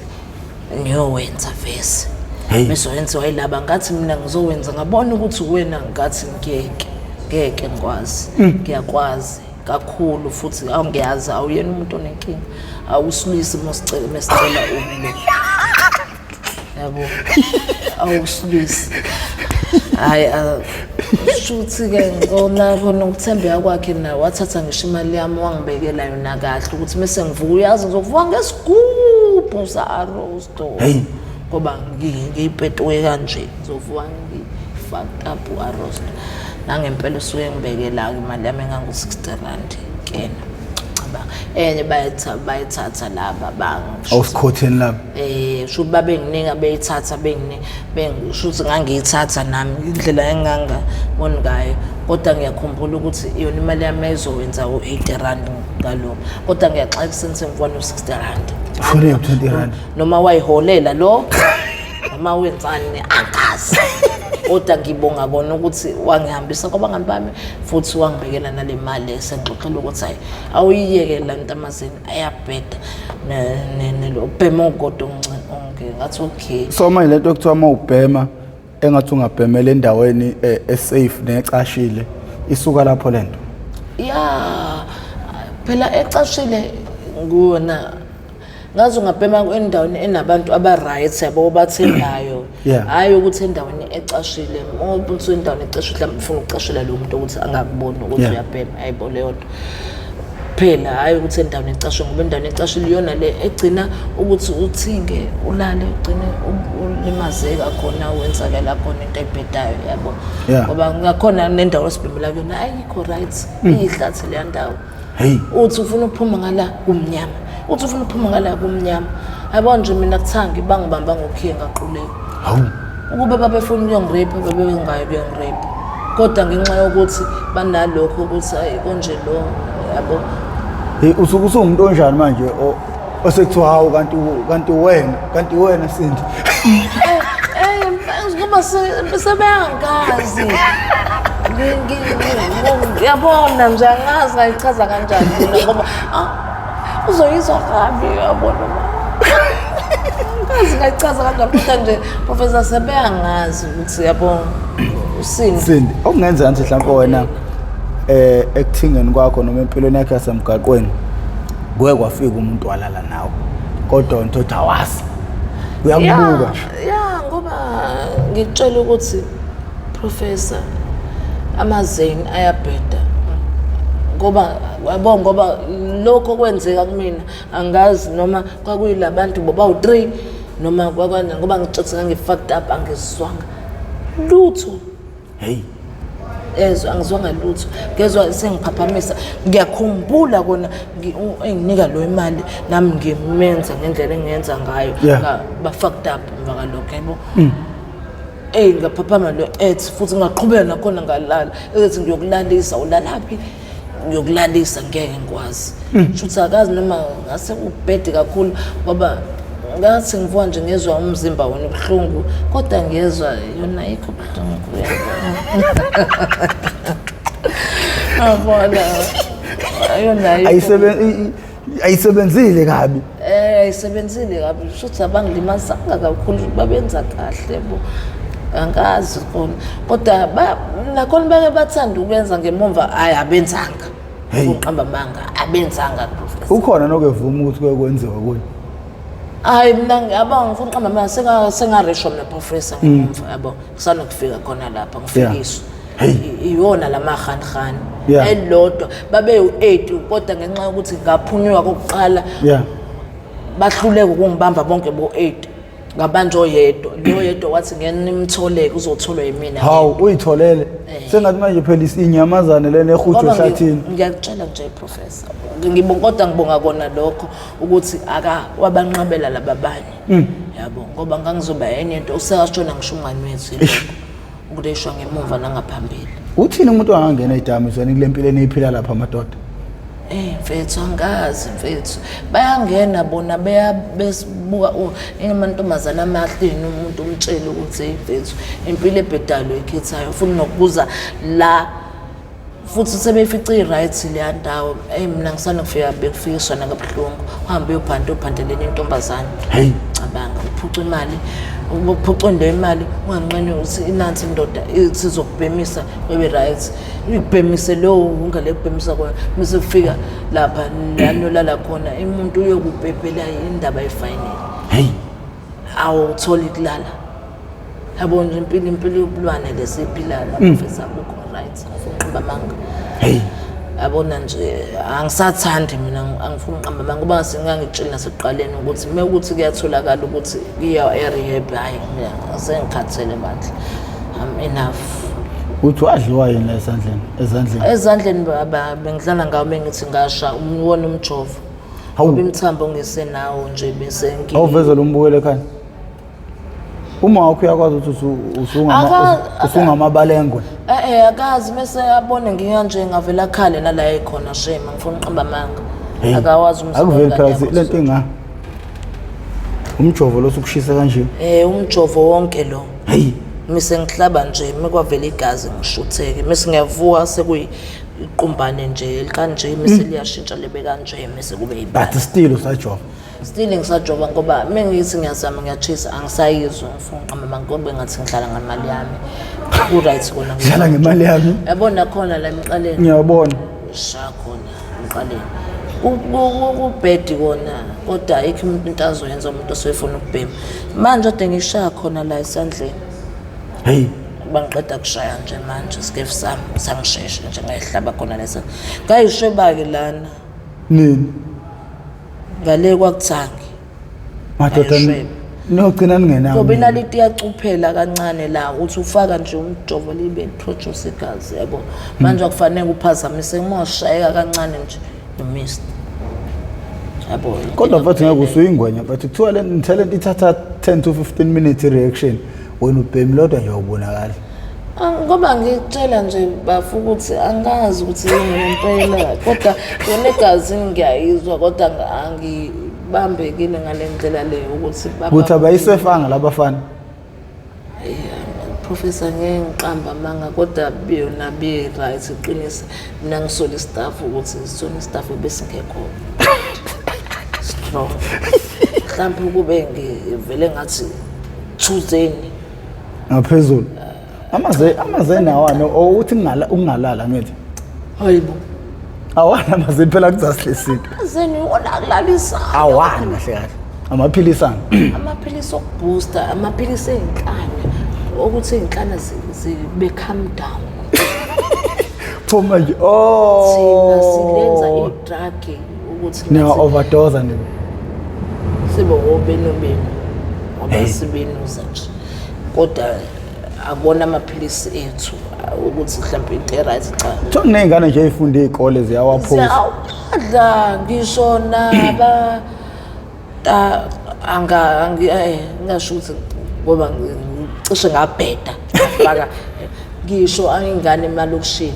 ngiyowenza vese Hey. bese wenziwa yilaba ngathi mina ngizowenza ngabona ukuthi wena ngathi ngeke ngikwazi ngiyakwazi kakhulu futhi awungiyazi awuyena umuntu onenkinga awusilwisi mesicela umlo yabo awusilwisi hayi shuthi-ke ngona khona ukuthembeka kwakhe naye wathatha ngisho imali yami wangibekela yona kahle ukuthi mese ngivuka uyazi ngizovuka ngesigubhu sa-arosto Hey. ngoba ngiyipetwe kanje ngizovuka ngi-fucked up u-arosto nangempela usuke ngibekela-ke imali yami engangu-60 rand kena cabanga enye bayithatha laba Awusikhotheni lapha. Shuthi babenginika beyithatha shuthi ngangiyithatha nami indlela engangaboni ngayo kodwa ngiyakhumbula ukuthi yona imali yami ayizowenza u-80 rand ngalokho kodwa ngiyaxaka ekuseni sengivuka no-60 rand Ushone u-20 rand. noma wayiholela lo noma wenzani angazi kodwa ngibonga kona ukuthi wangihambisa kwabangani bami futhi wangibekela nale mali esengixoxela ukuthi hayi awuyiyeke la ntamazini ayabheda ubhema okukodwa onke ngathi okay. So manje lento ekuthiwa uma ubhema engathi ungabhemela endaweni esafe necashile isuka lapho lento. Ya phela ecashile nguwona Ngaze ungabhema endaweni enabantu aba-right yabo obathembayo. Hhayi ukuthi endaweni ecashile. Uma uthi endaweni ecashile mhlawumbe ufuna ukucashela lo muntu ukuthi angakuboni ukuthi uyabhema. Hayibo leyo nto. Phela hhayi ukuthi endaweni ecashile ngoba endaweni ecashile iyona le egcina ukuthi uthinge ulale ugcine ulimazeka khona wenzakela khona into ebhedayo yabo. Ngoba ngakhona nendawo esibhemela kuyona ayikho right. Iyihlathi leya ndawo. Hey. Uthi ufuna ukuphuma ngala kumnyama. Uthi ufuna ukuphuma ngala kumnyama. Yabo nje mina kuthangi bangibamba ngokhiye ngaquleka. Hawu. Ukube babefuna ukuyongirape babengayi kuyongirape. Kodwa ngenxa yokuthi banalokho ukuthi ayi konje lo yabo. Hey usuke usuwumuntu onjani manje osekuthiwa hawu kanti kanti wena kanti wena Sindi. Eh ngoba sebeyangazi. Ngiyabona nje angazi ngayichaza kanjani mina ngoba ah, uzoyizwa kabi uyabona ma. Angazi ngayichaza kanjani kodwa nje Professor sebeyangazi ukuthi yabo uSindi. Sindi okungenzeka nje mhlawumbe wena ekuthingeni kwakho noma empilweni yakho yasemgaqweni kuke kwafika umuntu walala nawe kodwa wena uthi awazi uyakubuka nje. Ya ngoba ngikutshela ukuthi Professor amazeni ayabheda ngoba yabo ngoba lokho kwenzeka kumina angazi noma kwakuyilabantu bobawu-3 noma kwakanjani ngoba ngitshethe ngangi-fucked up angizwanga lutho. Hey. Ezwa angizwanga lutho ngezwa sengiphaphamisa ngiyakhumbula kona enginika lo imali nami ngimenza ngendlela engiyenza ngayo ba fucked up emva kalokho yabo. Ey ngaphaphama lo ethi futhi ngaqhubeka nakhona ngalala ethi ngiyokulalisa ulalaphi ngiyokulalisa ngeke ngikwazi. Shuthi akazi noma ngase kubhede kakhulu ngoba ngathi ngivuka nje ngezwa umzimba wona ubuhlungu kodwa ngiyezwa yona ayikho buhlungu yabona yona ayisebenzile kabi. Ayisebenzile kabi shuthi abangilimazanga kakhulu babenza kahle bo angazi kona kodwa nakhona bake bathanda ukwenza ngemumva hayi abenzanga. Uqamba amanga abenzanga professor. Ukhona nokevuma ukuthi kuye kwenziwa kuye? Hayi mina ngiyabonga ngifuna uqamba amanga sengareshwa mina professor ngemumva yabo kusanokufika khona lapha ngifikiswa. Iyona lamahanhani elilodwa babewu-8 kodwa ngenxa yokuthi ngaphunyuka kokuqala bahluleka ukungibamba bonke bo-8 ngabanjwa oyedwa lo yedwa wathi ngeke nimtholeke uzotholwa yimina. Hawu uyitholele sengathi manje phela inyamazane lena ehujwe ehlathini. Ngiyakutshela nje professor ngibonga kodwa ngibonga kona lokho ukuthi aka wabanqabela laba banye yabo ngoba ngangizoba enye into usekashona ngisho umngani wethu yilokho ukureshwa ngemumva nangaphambili. Uthini umuntu angangena edamizweni kule mpilo eniyiphila lapha madoda? Mfethu angazi mfethu bayangena bona besibuka amantombazane amahle umuntu umtshele ukuthi hey mfethu impilo ebhedayo ekhethayo futhi nokubuza la futhi sebefice i-right leya ndawo. Eyi mina ngisanokufika bekufikiswa nakabuhlungu uhambe uyophanda uphandeleni intombazane. Hey. Cabanga uphuca imali uphuca into imali unganqeni ukuthi inansi indoda ithi izokubhemisa bebe right ikubhemise lowo ungale kubhemisa kona mase kufika lapha lanolala khona umuntu uyokupepela indaba efinal. Hey. Awutholi kulala. Yabo nje impilo impilo yobulwane lesiphilayo lapha mfethu akukho right ngifuna uqamba amanga. Hey. Yabona nje angisathandi mina angifuni uqamba amanga ngoba sengangitshela nasekuqaleni ukuthi uma ukuthi kuyatholakala ukuthi kuya e-rehab hayi mina sengikhathele bandla. I'm enough. Uthi wadliwa yini la esandleni? Ezandleni. Ezandleni bengidlala ngawo bengithi ngasha umwona umjovo. Hawu. Imthambo ngisenawo nje bese ngi Awuveze lo mbukelo ekhaya. Uma wakho uyakwazi ukuthi usungamabalengwe. Akazi mase abone ngikanje ngavela khale nala ekhona shame ngifuna uqamba amanga. Akawazi umzimba. Akuveli phela lento inga. Umjovo lo sokushisa kanje. Umjovo wonke lo. Hey. Mise ngihlaba nje mekwavela igazi ngishutheke mase ngiyavuka sekuyiqumbane nje elikanje mase liyashintsha libe kanje mase kube yibala. But still usajova. Still ngisajova ngoba mengithi ngiyazama ngiyachisa angisayizwa ngifuna uqamba ngoba ngathi ngidlala ngemali yami. Ku right kona ngidlala ngemali yami. Yabona khona la emqaleni. Ngiyabona. Sha khona emqaleni. Kubhedi kona kodwa ayikho umuntu into azoyenza umuntu osefuna ukubhema. Manje ade ngishaya khona la esandleni. Hey. Bangiqeda kushaya nje manje isikefu sami sangisheshe nje ngayihlaba khona lesa. Ngayishweba-ke lana. Nini? Ngale kwakuthangi. Madoda niyogcina ningenawo. Ngoba inaliti iyacuphela kancane la uthi ufaka nje umjovo libe liproduce igazi yabo. Manje akufanele uphazamise uma ushayeka kancane nje you missed. Yabo. Kodwa mfethu ngeke usuyingwenya mfethu kuthiwa le talent ithatha 10 to 15 minutes reaction wena ubhemi lodwa nje awubonakali. Ngoba ngikutshela nje bafu ukuthi angazi ukuthi yini ngempela kodwa yona egazini ngiyayizwa kodwa angibambekile ngale ndlela leyo ukuthi ukuthi abayisefanga labafana. Professor ngeke ngiqamba amanga kodwa yona be-right iqinise mina ngisola istaff ukuthi sona istaff besingekho strong mhlawumbe kube ngivele ngathi thuzeni ngaphezulu amaze amazeni awani ukuthi ungalala ngithi hayibo awani amazeni phela kuzasihle amazeni iwona akulalisayo awani kahle kahle amaphilisana amaphilisi okubooster amaphilisi ey'nhlanya ukuthi iy'nhlanya zibe calm down pho manje oh thina silenza i-drug ukuthi niya overdose nje sibe wobenu benu ngoba sibenuza nje kodwa akona amaphilisi ethu ukuthi mhlawumbe into e-right cha kuthiwa kuney'ngane nje ey'funda iy'kole ziyawaphuza ziyawadla ngisho naba ta anga angi eh ngingasho ukuthi ngoba cishe ngabheda ngafaka ngisho ingane emalokishini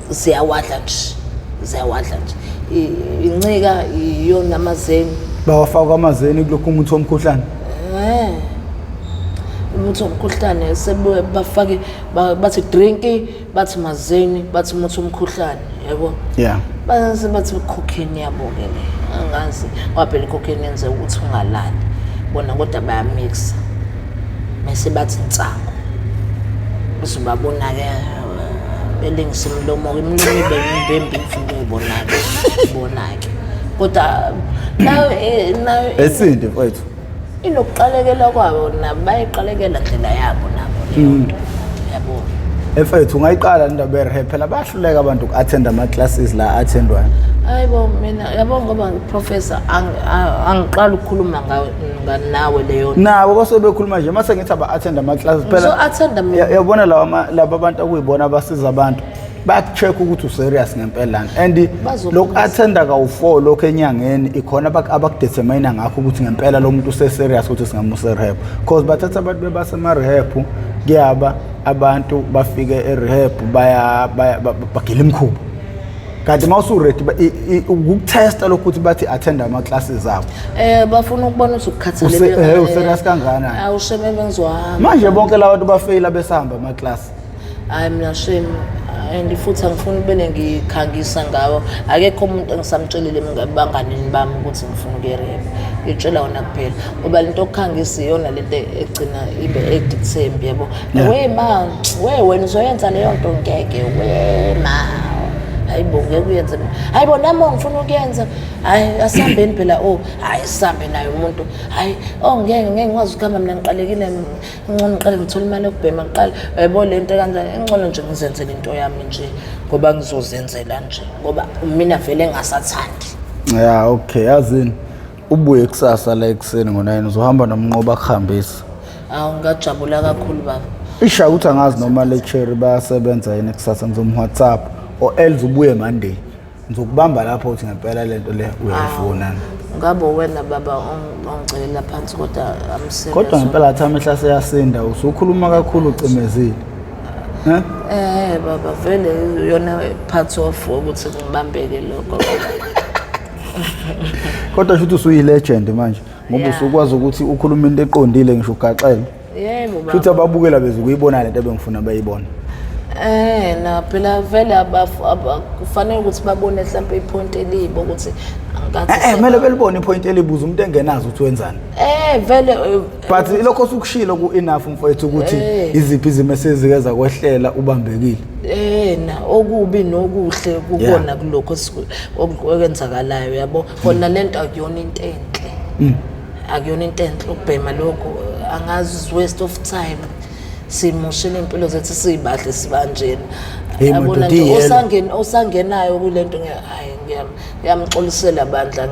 ziyawadla nje ziyawadla nje incika iyona amazeni bawafaka amazeni kulokhu umuthi womkhuhlane eh umuthi womkhuhlane sebuye bafake bathi drink bathi mazeni bathi umuthi womkhuhlane yabo yeah base bathi cocaine yabo ke le angazi ngoba phela i-cocaine yenze ukuthi ungalali bona kodwa bayamixa mese bathi insango bese ubabona-ke belengisa imilomo-ke imilomo ibe mimbembi ngifuna ukuyibona-ke bona-ke kodwa nayo eh, nayo esindi mfowethu inokuqalekela kwabo nabo bayiqalekela ndlela yabo nabo leyo nto yabo Mfethu ungayiqala indaba ye-rehab phela bayahluleka abantu uku-attend ama-classes la attendwayo. Hayi bo mina yabo ngoba professor angiqali ukukhuluma ngawe nawe leyo nto. Nabo basuke bekhuluma nje mase ngithi aba-attend ama-classes phela. Ngizo-attenda mina. Yabona lawa laba abantu okuyibona abasiza abantu bayaku-check ukuthi userious ngempela and lokhu attenda kawu-four lokhu enyangeni ikhona abakudetermine ngakho ukuthi ngempela lo muntu use-serious ukuthi singamusa e-rehab cause bathatha abantu bebasema-rehab kuyaba abantu bafike e-rehab bagila imikhuba kanti uma usu-ready ukukuthesta lokhu ukuthi bathi attend ama-classes abo um bafuna ukubona ukuthi ukukhathalele userious kangakanani awusheme bengizohamba manje bonke laba bantu bafeyila besahamba amaklasi Hayi mina shame and futhi angifuni ubene ngikhangisa ngawo akekho umuntu engisamtshelile ebanganini bami ukuthi ngifuna ukuya e-rehab ngitshela wona kuphela ngoba lento yokukhangisa iyona lento egcina ibe addictive yabo we ma we wena uzoyenza leyo nto ngeke we ma hayi bo ngeke uyenze hayi bo nami ngifuna ukuyenza hayi asihambeni phela oh hayi sihambe naye umuntu hayi oh ngeke ngeke ngikwazi ukuhamba mina ngiqalekile Ngcono ngiqale ngithole imali yokubhema kuqala. Uyayibona le nto kanjani? Engcono nje ngizenzele into yami nje ngoba ngizozenzela nje ngoba mina vele ngingasathandi. Ya okay yazini ubuye kusasa la ekuseni ngo-9 uzohamba nomnqoba akuhambise. Awu ngajabula kakhulu baba. Isha ukuthi angazi noma le cherry bayasebenza yini kusasa ngizom-WhatsApp or else ubuye Monday. Ngizokubamba lapho uthi ngempela lento le uyayifuna. Ngabe wena baba ongicelela phansi kodwa I'm serious. Kodwa ngempela athi amehla seyasinda usukhuluma kakhulu ucimezile. Eh? Eh baba vele yona part of ukuthi ngibambeke lokho. Kodwa shuthi usuyi legend manje ngoba usukwazi ukuthi ukhuluma into eqondile ngisho ugaxele. Yebo baba. Futhi ababukela bezukuyibona lento ebengifuna bayibone. Eh na phela vele kufanele ukuthi babone mhlawumbe ipoint elibi ukuthi angikathi Eh kumele belibone ipoint elibuza umuntu engenazo ukuthi wenzani. Eh vele but lokho osukushilo ku enough mfowethu ukuthi iziphi izimo esezike zakwehlela ubambekile. Yena okubi nokuhle kukona kulokho okwenzakalayo yabo. Kona lento akuyona into enhle. Akuyona into enhle ukubhema lokho, angazi, waste of time. Simoshela impilo zethu sibahle sibanjena. Hey, Yabona madoda, nje iyelo. Osangenayo kulento hayi ngiyamxolisela bandla,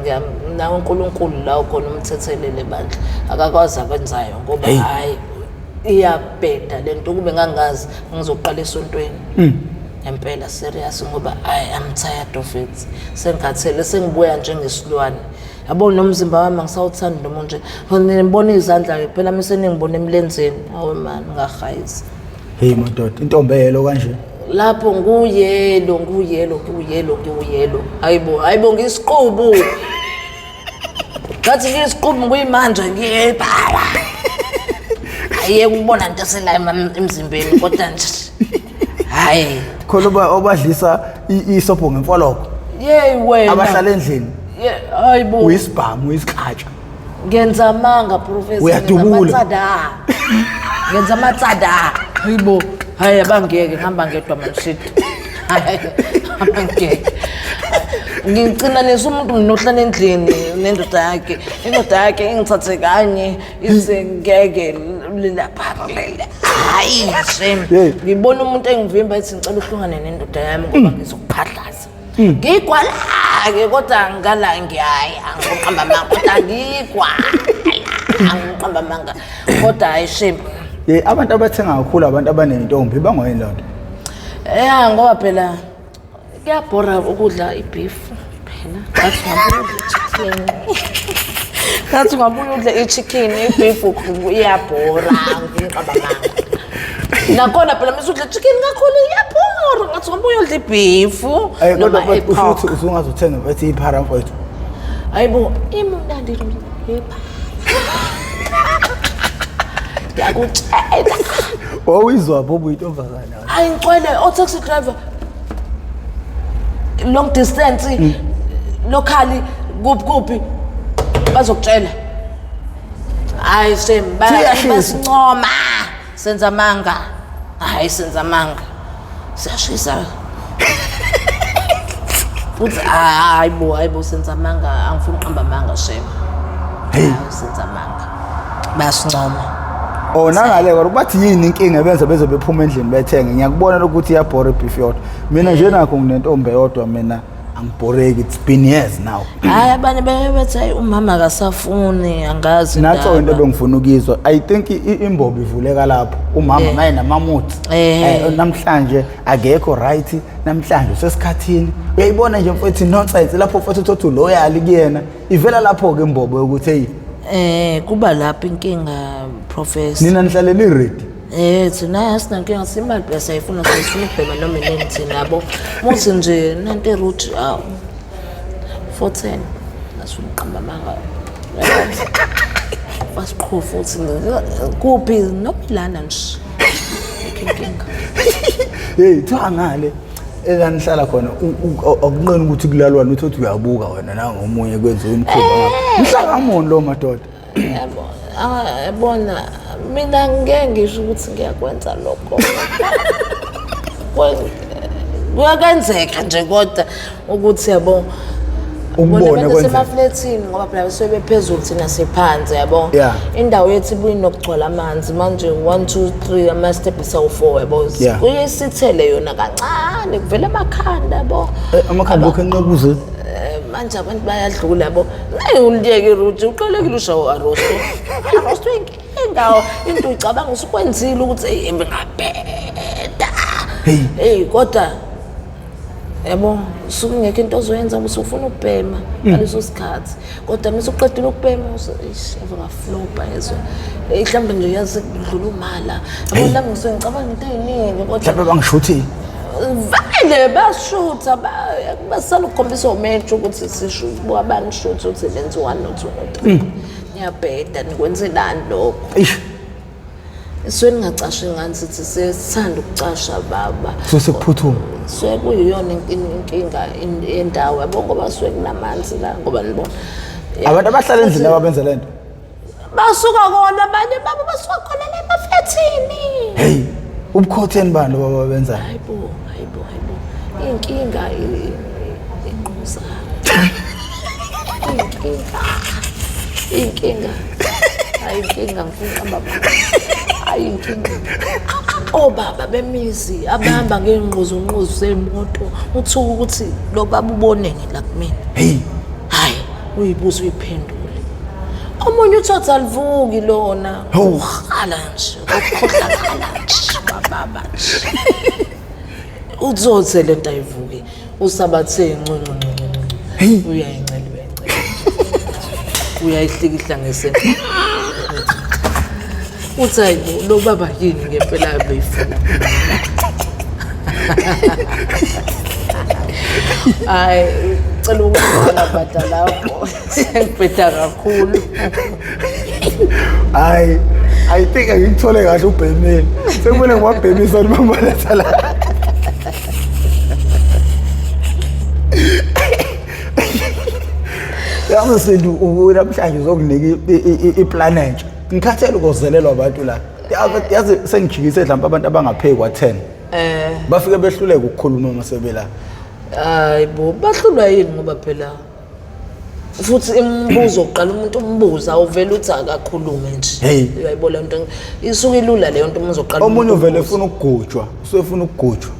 nawe uNkulunkulu la ukhona umthethelele bandla, akakwazi akwenzayo ngoba Hey. hayi iyabheda lento. Kube ngangazi ngizoqala esontweni ngempela serious, ngoba I am tired of it, sengikhathele, sengibuya njengesilwane yabo, nomzimba wami angisawuthandi noma nje ngibona izandla-ke phela mise ningibona emlenzeni, awe mani ngahayisa. Hey madoda, intombi eyelo kanje. Lapho nguyelo, nguyelo, nguyelo, nguyelo, hayibo, hayibo, ngisiqubu, ngathi ngiyisiqubu kuyimanje ngiyebhala, ayeke ukubona into eselayo emzimbeni kodwa nje hhayi. Khona obadlisa isobho ngemfoloko. Yeyi wena. Abahlala endlini. Hayibo. Uyisibhamu, uyisikhatsha. Ngenza amanga, professor. Uyadubula. Ngenza amatsada, ngenza amatsada, hayibo, hayi abangeke ngihamba ngedwa manshidi, abangeke ngicinanisa umuntu mina ohlala endlini nendoda yakhe, indoda yakhe ingithathe kanye ithi ngeke lilapha, hayi shame. Hey. Ngibona umuntu engivimba ethi ngicela uhlukane nendoda yami ngoba ngizokuphahlaza. Ngigwala-ke kodwa ngala ngiyaya, angiqamba amanga, kodwa ngigwala, angiqamba amanga, kodwa hayi shame. Hey, abantu abathenga kakhulu abantu abanentombi, bangayini loo nto? Ya, ngoba phela kuyabhora ukudla i-beef phela, ngathi ungabuya udla i-chicken, ngathi ungabuya udla i-chicken, i-beef iyabhora, ngiqamba amanga. Nakhona phela mase udla chicken kakhulu iyabhora, ngathi ungabuya udla i-beef Eh kodwa noma mfethu, usho i-pork. ukuthi usungaze uthenge mfethu iphara mfethu. Hayibo, imnandi iphara, ngiyakutshela. Wawuyizwa pho ubuyintombazana? Hayi ngicwele o-taxi driver, long distance, locally, kuphi kuphi, bazokutshela. Hayi shame, Siyashisa. basincoma senza amanga, hayi senza amanga, siyashisa futhi, hayi bo, hayi bo, senza amanga, angifuni uqamba amanga shame. Hey. Hayi, senza amanga, bayasincoma. Oh, nangale kodwa bathi yini inkinga ebenza beze bephuma endlini bethenge? Ngiyakubona ukuthi iyabhora i-beef yodwa. Mina nje nakho nginentombi eyodwa, mina angibhoreki, it's been years now. Hayi, abanye beke bethi hayi umama akasafuni, angazi Natso into indaba. ebengifuna ukuyizwa. I think imbobo ivuleka lapho umama maye namamuthi. Namhlanje akekho right, namhlanje usesikhathini, uyayibona nje mfethu, nonsense lapho mfethu, uthothi uloyal kuyena, ivela lapho ke imbobo yokuthi hey. Kuba lapho inkinga, professor. Nina nihlalele ready. Thina asinankinga, simali phela siyayifuna, sifuna ukubhema noma inini thina yabo. Muthi nje nanti route awu 410 asifuna uqamba amanga. Basiqhu futhi kuphi noma ilana nje. Ayikho inkinga. Hey, kuthiwa ngale elanihlala khona akunqeni ukuthi kulalwana, uthi uyabuka wena nangomunye kwenziwa imikhuba, mhlakamoni lo madoda. Yabo, yabona mina ngeke ngisho ukuthi ngiyakwenza lokho. Kuyakenzeka nje kodwa ukuthi yabo Ukubone bona abantu kwenzeka. asemaflethini ngoba phela basuke bephezulu, thina siphansi yabo. Indawo yethu ibuye inokugcwala amanzi manje, 1 2 3 ama-steps awu-4 yabo. Kuye isithele yona kancane, kuvela amakhanda yabo. Amakhanda lokhu enqekuze. Manje abantu bayadlula yabo, ngeke uliyeke iruthi, uqalekile ushawo arosto, arosto inkinga, into uyicabanga usukwenzile ukuthi eyi ngabheda. Hey. Hey, kodwa yabo usuke ingekho into ozoyenza ngoba usufuna ukubhema ngaleso sikhathi, kodwa mase uqedile ukubhema eish, ave ngaflopa yezwa. Mhlawumbe nje yazi kudlula umala yabo, nami ngisuke ngicabanga into ey'ningi kodwa Mhlawumbe bangishuthi. Vele bashutha, basala ukukhombisa omentsho ukuthi sisho abanishutha ukuthi nenze 1 no 2 no 3, niyabheda, nikwenzelani lokho? Eish. Suke ningacashi ngani, sithi sithanda ukucasha baba. So sekuphuthuma. Suke kuyiyona inkinga yendawo yabo, ngoba suke kunamanzi la, ngoba nibona. Abantu abahlala endlini ababenza lento. Basuka kona abanye babo, basuka khona la emaflethini. Hey. Ubukhotheni bani loba babenzayo? Hayibo, hayibo, hayibo. Inkinga inquza. Inkinga. Inkinga. Hayi inkinga ngifuna baba. Hayi inkinga. Obaba bemizi abahamba ngey'nquzunquzu zey'moto uthuka ukuthi lo baba uboneni la kumina. Hey. Hayi, uyibuza uyiphendule. Omunye uthi alivuki lona. Uhala nje, ukhohlakala nje bababa nje. Utsotse lento ayivuki. Usabathe ncu ncu ncu ncu. Uyayincela uyayincela. Uyayihlikihla ngesende. Uthi hayibo lo baba yini ngempela beyifuna. Hayi cela ukubhala bada lapho. Sengibheda kakhulu. Hayi, I think angikuthole kahle ubhemile. Sekumele ngiwabhemisa noma baletha la. Yazi Sindu namhlanje uzokunika iplan entsha. Ngikhathele ukuzelelwa abantu la. Yazi sengijikise mhlawumbe abantu abangaphezu kwa-10. Eh. Bafike behluleka ukukhuluma uma sebela. Hayi bo, bahlulwa yini ngoba phela futhi imibuzo uqala umuntu umbuza uvela uthi akakhulume nje. Hey. Uyayibona lento isuke ilula leyo nto uma uzoqala. Omunye uvele efuna ukugujwa, usefuna ukugujwa.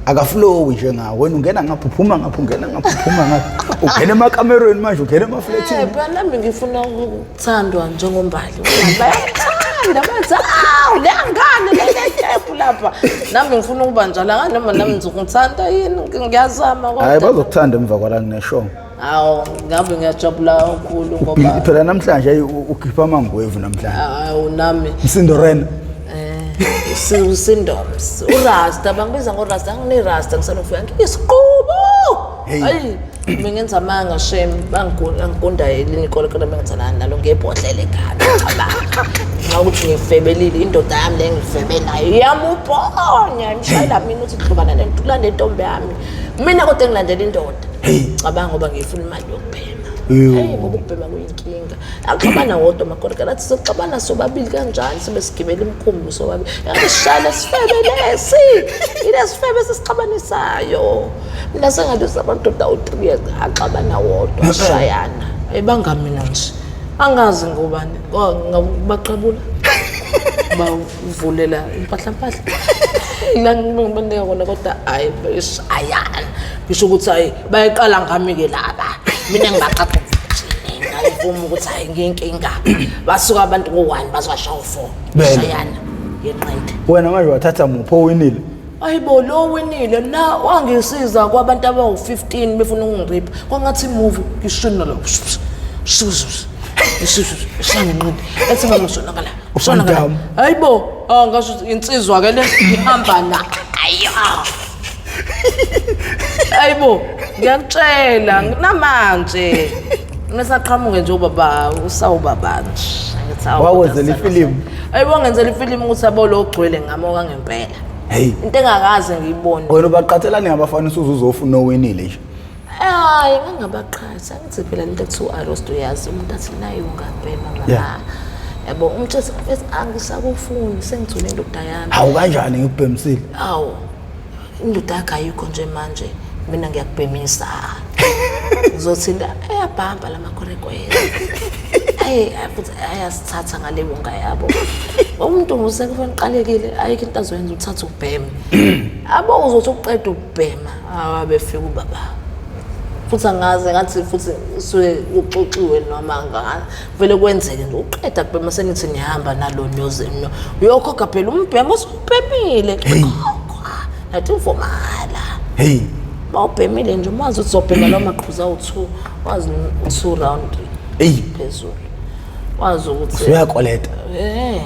Akaflowi njengawe, wena ungena ngapha uphuma ngapha ungena ngapha uphuma ngapha. Ungena emakamerweni manje ungena emafletini. Eh, phela nami ngifuna ukuthandwa njengombali. Bayakuthanda bathi awu le ngane le tepu lapha. Nami ngifuna ukuba njalo ngani noma nami ngizokuthandwa yini ngiyazama kodwa. Hayi bazokuthanda emva kwala ngineshow. Hawu ngabe ngiyajabula kakhulu ngoba Phela namhlanje ayi ukhipha amangwevu namhlanje. hawu nami Msindo Ren. eh usindoms urasta bangibiza ngorasta anginerasta ngisalofika ngiyisiqubu. Hey. Hayi bengenza amanga shame bangigunda elinye ikole kodwa bengithandana nalo ngebhodlela ekhanda cabanga. Nxa ukuthi ngifebelile indoda yami le ngifebe nayo iyamubhonya imshayela mina uthi hlukana nento ulande intombi yami. Mina kodwa engilandela indoda. Cabanga ngoba ngifuna imali yokubhema. Ew. Hey ngoba ukubhema kuyinkinga. Axabana wodwa makorikela athi soxabana sobabili kanjani sibe sigibela imikhumbi sobabili. Yangishaya sifebe lesi. Ile sifebe sisixabanisayo. Mina sengathi amadoda awu-3 years axabana wodwa ashayana. Ebanga mina nje. Angazi ngobani ngabaqabula. Bavulela impahla mpahla. La ngibanika kona kodwa hayi bayishayana. Ngisho ukuthi hayi bayiqala ngami ke laba. Mina ngibaqapha ngayivuma ukuthi hayi ngiyinkinga. Basuka abantu ngo-1 bazowashaya u-4. Bele. Shayana yenqindi. Wena manje wathatha muphi owinile? Ayibo lo winile la wangisiza kwabantu abawu-15 befuna ukungiripha kwangathi imuvi ngishona la shangenqindi ethi mama shona ngala shona ngala Ufandam. hayibo ah ngasho ukuthi insizwa ke le ihamba na ayo hayibo ngiyakutshela namanje mesaqhamuke nje ubaba usawubaba nje ngithi awu Wakwenzela ifilimu? hayibo wangenzela ifilimu ukuthi abo lo ogcwele ngami okangempela Hey. into engakaze ngiyibone Wena ubaqhathelani ngabafana usuze uzofuna owinile nje. Hayi ngangabaqhathi angithi phela lento ekuthiwa arost uyazi umuntu athi naye ungabhema mama. Yeah. Yabo umtshela mfethu angisakufuni sengithole indoda yami. Hawu kanjani ngikubhemisile? Hawu indoda yakhe ayikho nje manje mina ngiyakubhemisa. Ngizothinta eyabhamba lamakhorekwela. Ayi futhi ayasithatha ngale wonga yabo. Umuntu usekufanele uqalekile ayikho into azoyenza uthatha ubheme. Abo uzothi uqeda ukubhema awabefika ubaba. Futhi angaze ngathi futhi usuke uxoxiwe noma vele kwenzeke nje uqeda kubhema senithi nihamba nalo niyoze no. Uyokhokha phela umbhema usubhemile. Khokhwa. Nathi uvumala. Hey. Bawubhemile nje umazi ukuthi uzobhema lawo maqhuzu awu-2 wazi 2 round Hey. phezulu. Wazi ukuthi Uyakoleta. eh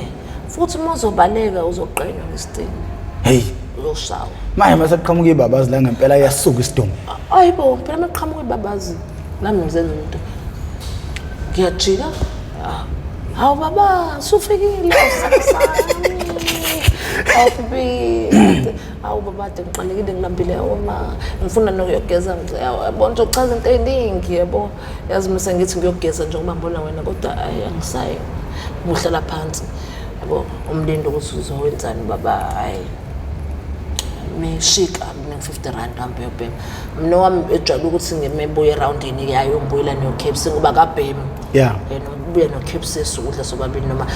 futhi uma uzobaleka uzoqenywa ngesitini Hey. uzoshawa. Manje mase kuqhamuka ibabazi la ngempela iyasuka isidumbu. Ayibo phela maqhamuka ibabazi nami ngizenza umuntu. Ngiyajika. Ah, Hawu baba sufikile usami. Awubi. Hawu baba ade ngiqalekile ngilambile uma ngifuna nokuyogeza yabo nje uchaza into eningi yabo. Yazi mase ngithi ngiyogeza njengoba ngibona wena kodwa ayi angisayi. Ngihlala phansi. Yabo umlindo ukuthi uzowenzani baba hayi. Meshika mina 50 rand hambe uyobhema. Mina wami ejwayele ukuthi ngimebuye eroundini yayo ngibuyela no KFC ngoba kabhemi. Yeah. Yena ubuya no KFC sokudla sobabili noma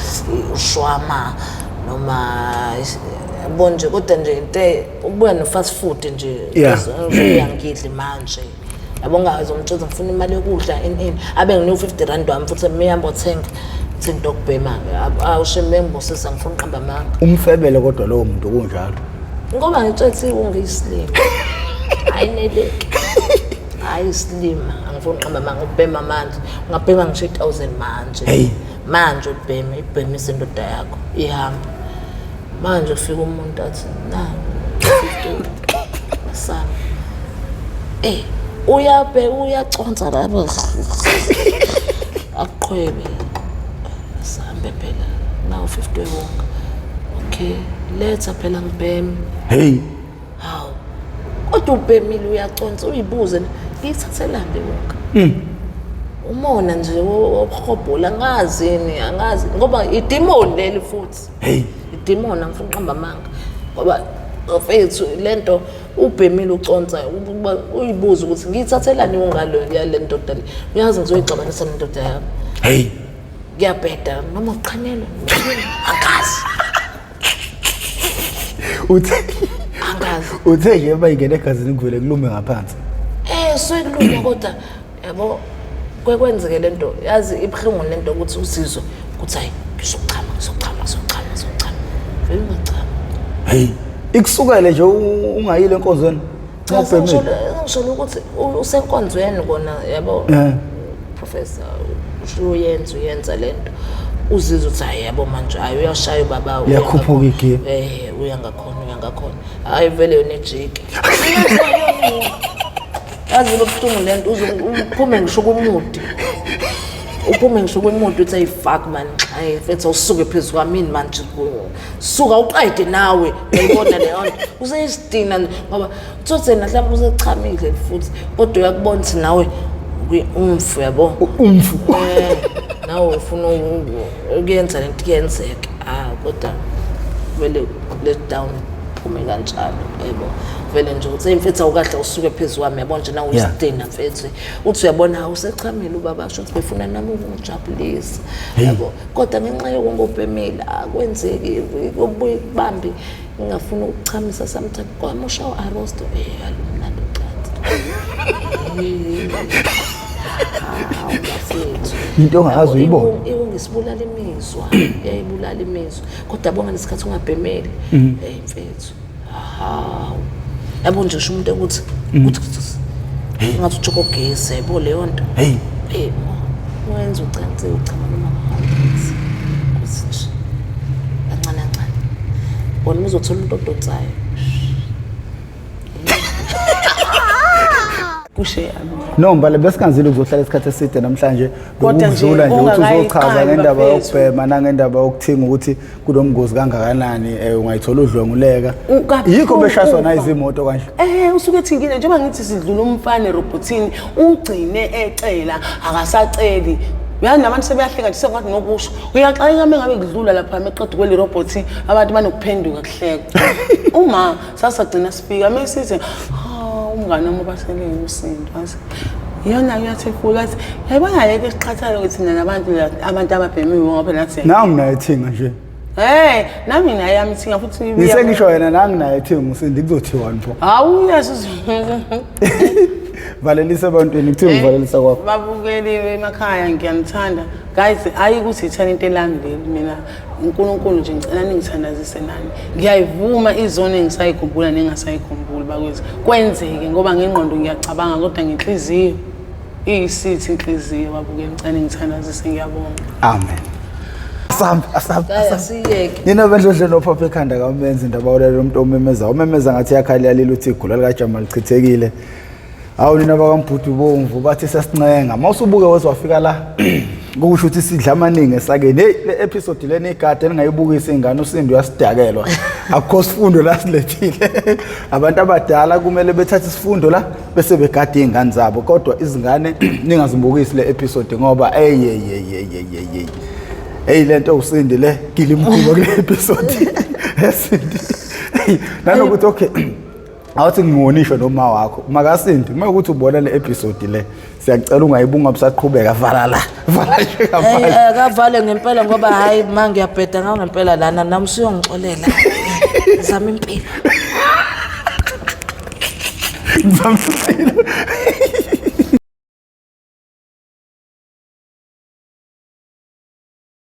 ushwama noma yabo nje kodwa nje into ukubuya no fast food nje Yeah. ngidli manje. Yabo ngazomtshela ngifuna imali yokudla ini ini abe nginika u-50 rand wami futhi mihamba othenga thenga into yokubhema awusheme ngibusisa ngifuna uqamba amanga Umfebele kodwa lowo muntu kunjalo. Ngoba ngitshethi ungiyisilima. Hayi neleki. Hayi isilima angifuni uqamba amanga ubhema manje. Ungabhema ngisho 1000 manje. Hey. Manje ubheme ibhemise indoda yakho ihamba. Manje ufika umuntu athi na 50 sami. Eh uyabe uyaconsa lapho. Aqhwebe. Sambe phela nawu 50 wonke. Okay, letha phela ngibheme. Hey. Hawu. Kodwa ubhemile uyaconsa uyibuze ngiyithathelani le wonke. Umona nje wokuhobhola angazi yini angazi ngoba idemon leli futhi. Hey. Idemon angifuni uqamba amanga. Ngoba mfethu lento ubhemile uconsa uyibuze ukuthi ngiyithathelani ungalo yale ndoda le. Uyazi ngizoyixabanisa nendoda yami. Hey. Kuyabheda noma uqhanyelwe angazi. Uthe Angazi. uthe nje bayingena egazini kuvele kulume ngaphansi. Sekulula kodwa yabo kwekwenzeke lento yazi ibuhlungu lento ukuthi usizwe ukuthi hayi ngizochama ngizochama ngizochama ngizochama vele ungachama. Hey. Ikusukele nje ungayile enkonzweni. Cha, Ubhemile. ngisho ukuthi usenkonzweni kona yabo. Professor uyenza uyenza lento uzizwe ukuthi hayi yabo manje hayi uyashaya ubaba Uyakhuphuka igiya. Uya ngakhona uya ngakhona hayi vele yona ejike. Yazi lobuhlungu lento uze uphume ngisho kumudi. Uphume ngisho kumudi uthi hey fuck man hayi mfethu usuke phezu kwami manje suka uqede nawe uyayibona leyo nto useyisidina ngoba uthothe mhlawumbe usechamile futhi kodwa uyakubona ukuthi nawe umfu yabo Umfu. Nawe ufuna ukuyenza lento kuyenzeka kodwa vele let down phume kanjalo yebo vele nje uthi mfethu awukahle usuke phezu kwami yabo nje nawe uyisidina mfethu uthi uyabona usechamile ubaba asho ukuthi befuna nami ukungijabulisa yabo kodwa ngenxa yokungobhemile akwenzeki kubuye kubambi ngingafuna ukuchamisa sometimes kwamusha uarosto alumnandi ucansi. Into ongazi uyibona. Iwungisibulala imizwa, iyayibulala imizwa. Kodwa bonga nesikhathi ungabhemeli. Mfethu. Hawu. Yabo nje usho umuntu ukuthi ukuthi ngathi uthoko gesi yabo leyo nto. Hey. Wenza ucansi uchama noma ngaphansi. Kuthi nje kancane kancane. Wona uzothola umuntu odonsayo. Kushe yami. No mbale besinganzile ukuzohlala isikhathi eside namhlanje Kodwa nje ukudlula nje ukuthi uzochaza ungakayiqali ngendaba bafethu. yokubhema nangendaba yokuthinga ukuthi kulomgozi kangakanani ungayithola udlwenguleka. Yikho beshayiswa Kakhulu. izimoto kanje. Usuke ethingile njengoba ngithi sidlula umfana erobotini ugcine ecela akasaceli. Uyazi nabantu sebeyahleka nje sengathi nokusho. Uyaxakeka uma ngabe kudlula lapha meqeda kweli robot abantu banokuphenduka kuhleka. Uma sasagcina sifika mesithi umngane wami obaselele usindo athi iyona uyathefula athi yayibona lento esiqhathayo ukuthi thina nabantu abantu ababhemiwe ngoba nathi Nangu naye ethinga nje. Hey, nami naye yami ithinga futhi Ngisengisho yena nangu naye ethinga usindi kuzothiwani pho. Hawu uyazi. Valelisa ebantwini kuthiwa uvalelisa kwakho. Babukeli emakhaya ngiyanithanda. Guys, ayi ukuthi ithalente lami leli mina uNkulunkulu nje ngicela ningithandazise nani. Ngiyayivuma izono engisayikhumbula nengasayikhumbuli bakwethu. Kwenzeke ngoba ngengqondo ngiyacabanga kodwa ngenhliziyo iyisithi inhliziyo babukeli ngicela ningithandazise ngiyabonga. Amen. Asambe asambe. Asiyeke. Nina bendlondlo nophapha ekhanda kamenzi indaba ulela umuntu omemeza. Umemeza ngathi yakhala yalila uthi igula likaJamal lichithekile. Hawu nina bakaMbhudu bomvu bathi sesincenga. Mawusubuke waze wafika la kusho ukuthi sidla amaningi esakeni. Hey le episode lena igade ningayibukisa ingane uSindi uyasidakelwa. Akukho sifundo la silethile. Abantu abadala kumele bethathe isifundo la bese begada izingane zabo kodwa izingane ningazibukisi le episode ngoba hey hey hey hey hey hey. Hey lento uSindi le gila imkhuba kule episode. Esindi. Nanokuthi okay awuthi ngiwonisho noma wakho makasindi uma ukuthi ubona le episode le siyacela ungayibunga busaqhubeka vala la vala nje kavale eh, kavale ngempela ngoba hayi ma ngiyabheda ngawo ngempela lana nami usuyongixolela zama impilo zama impilo.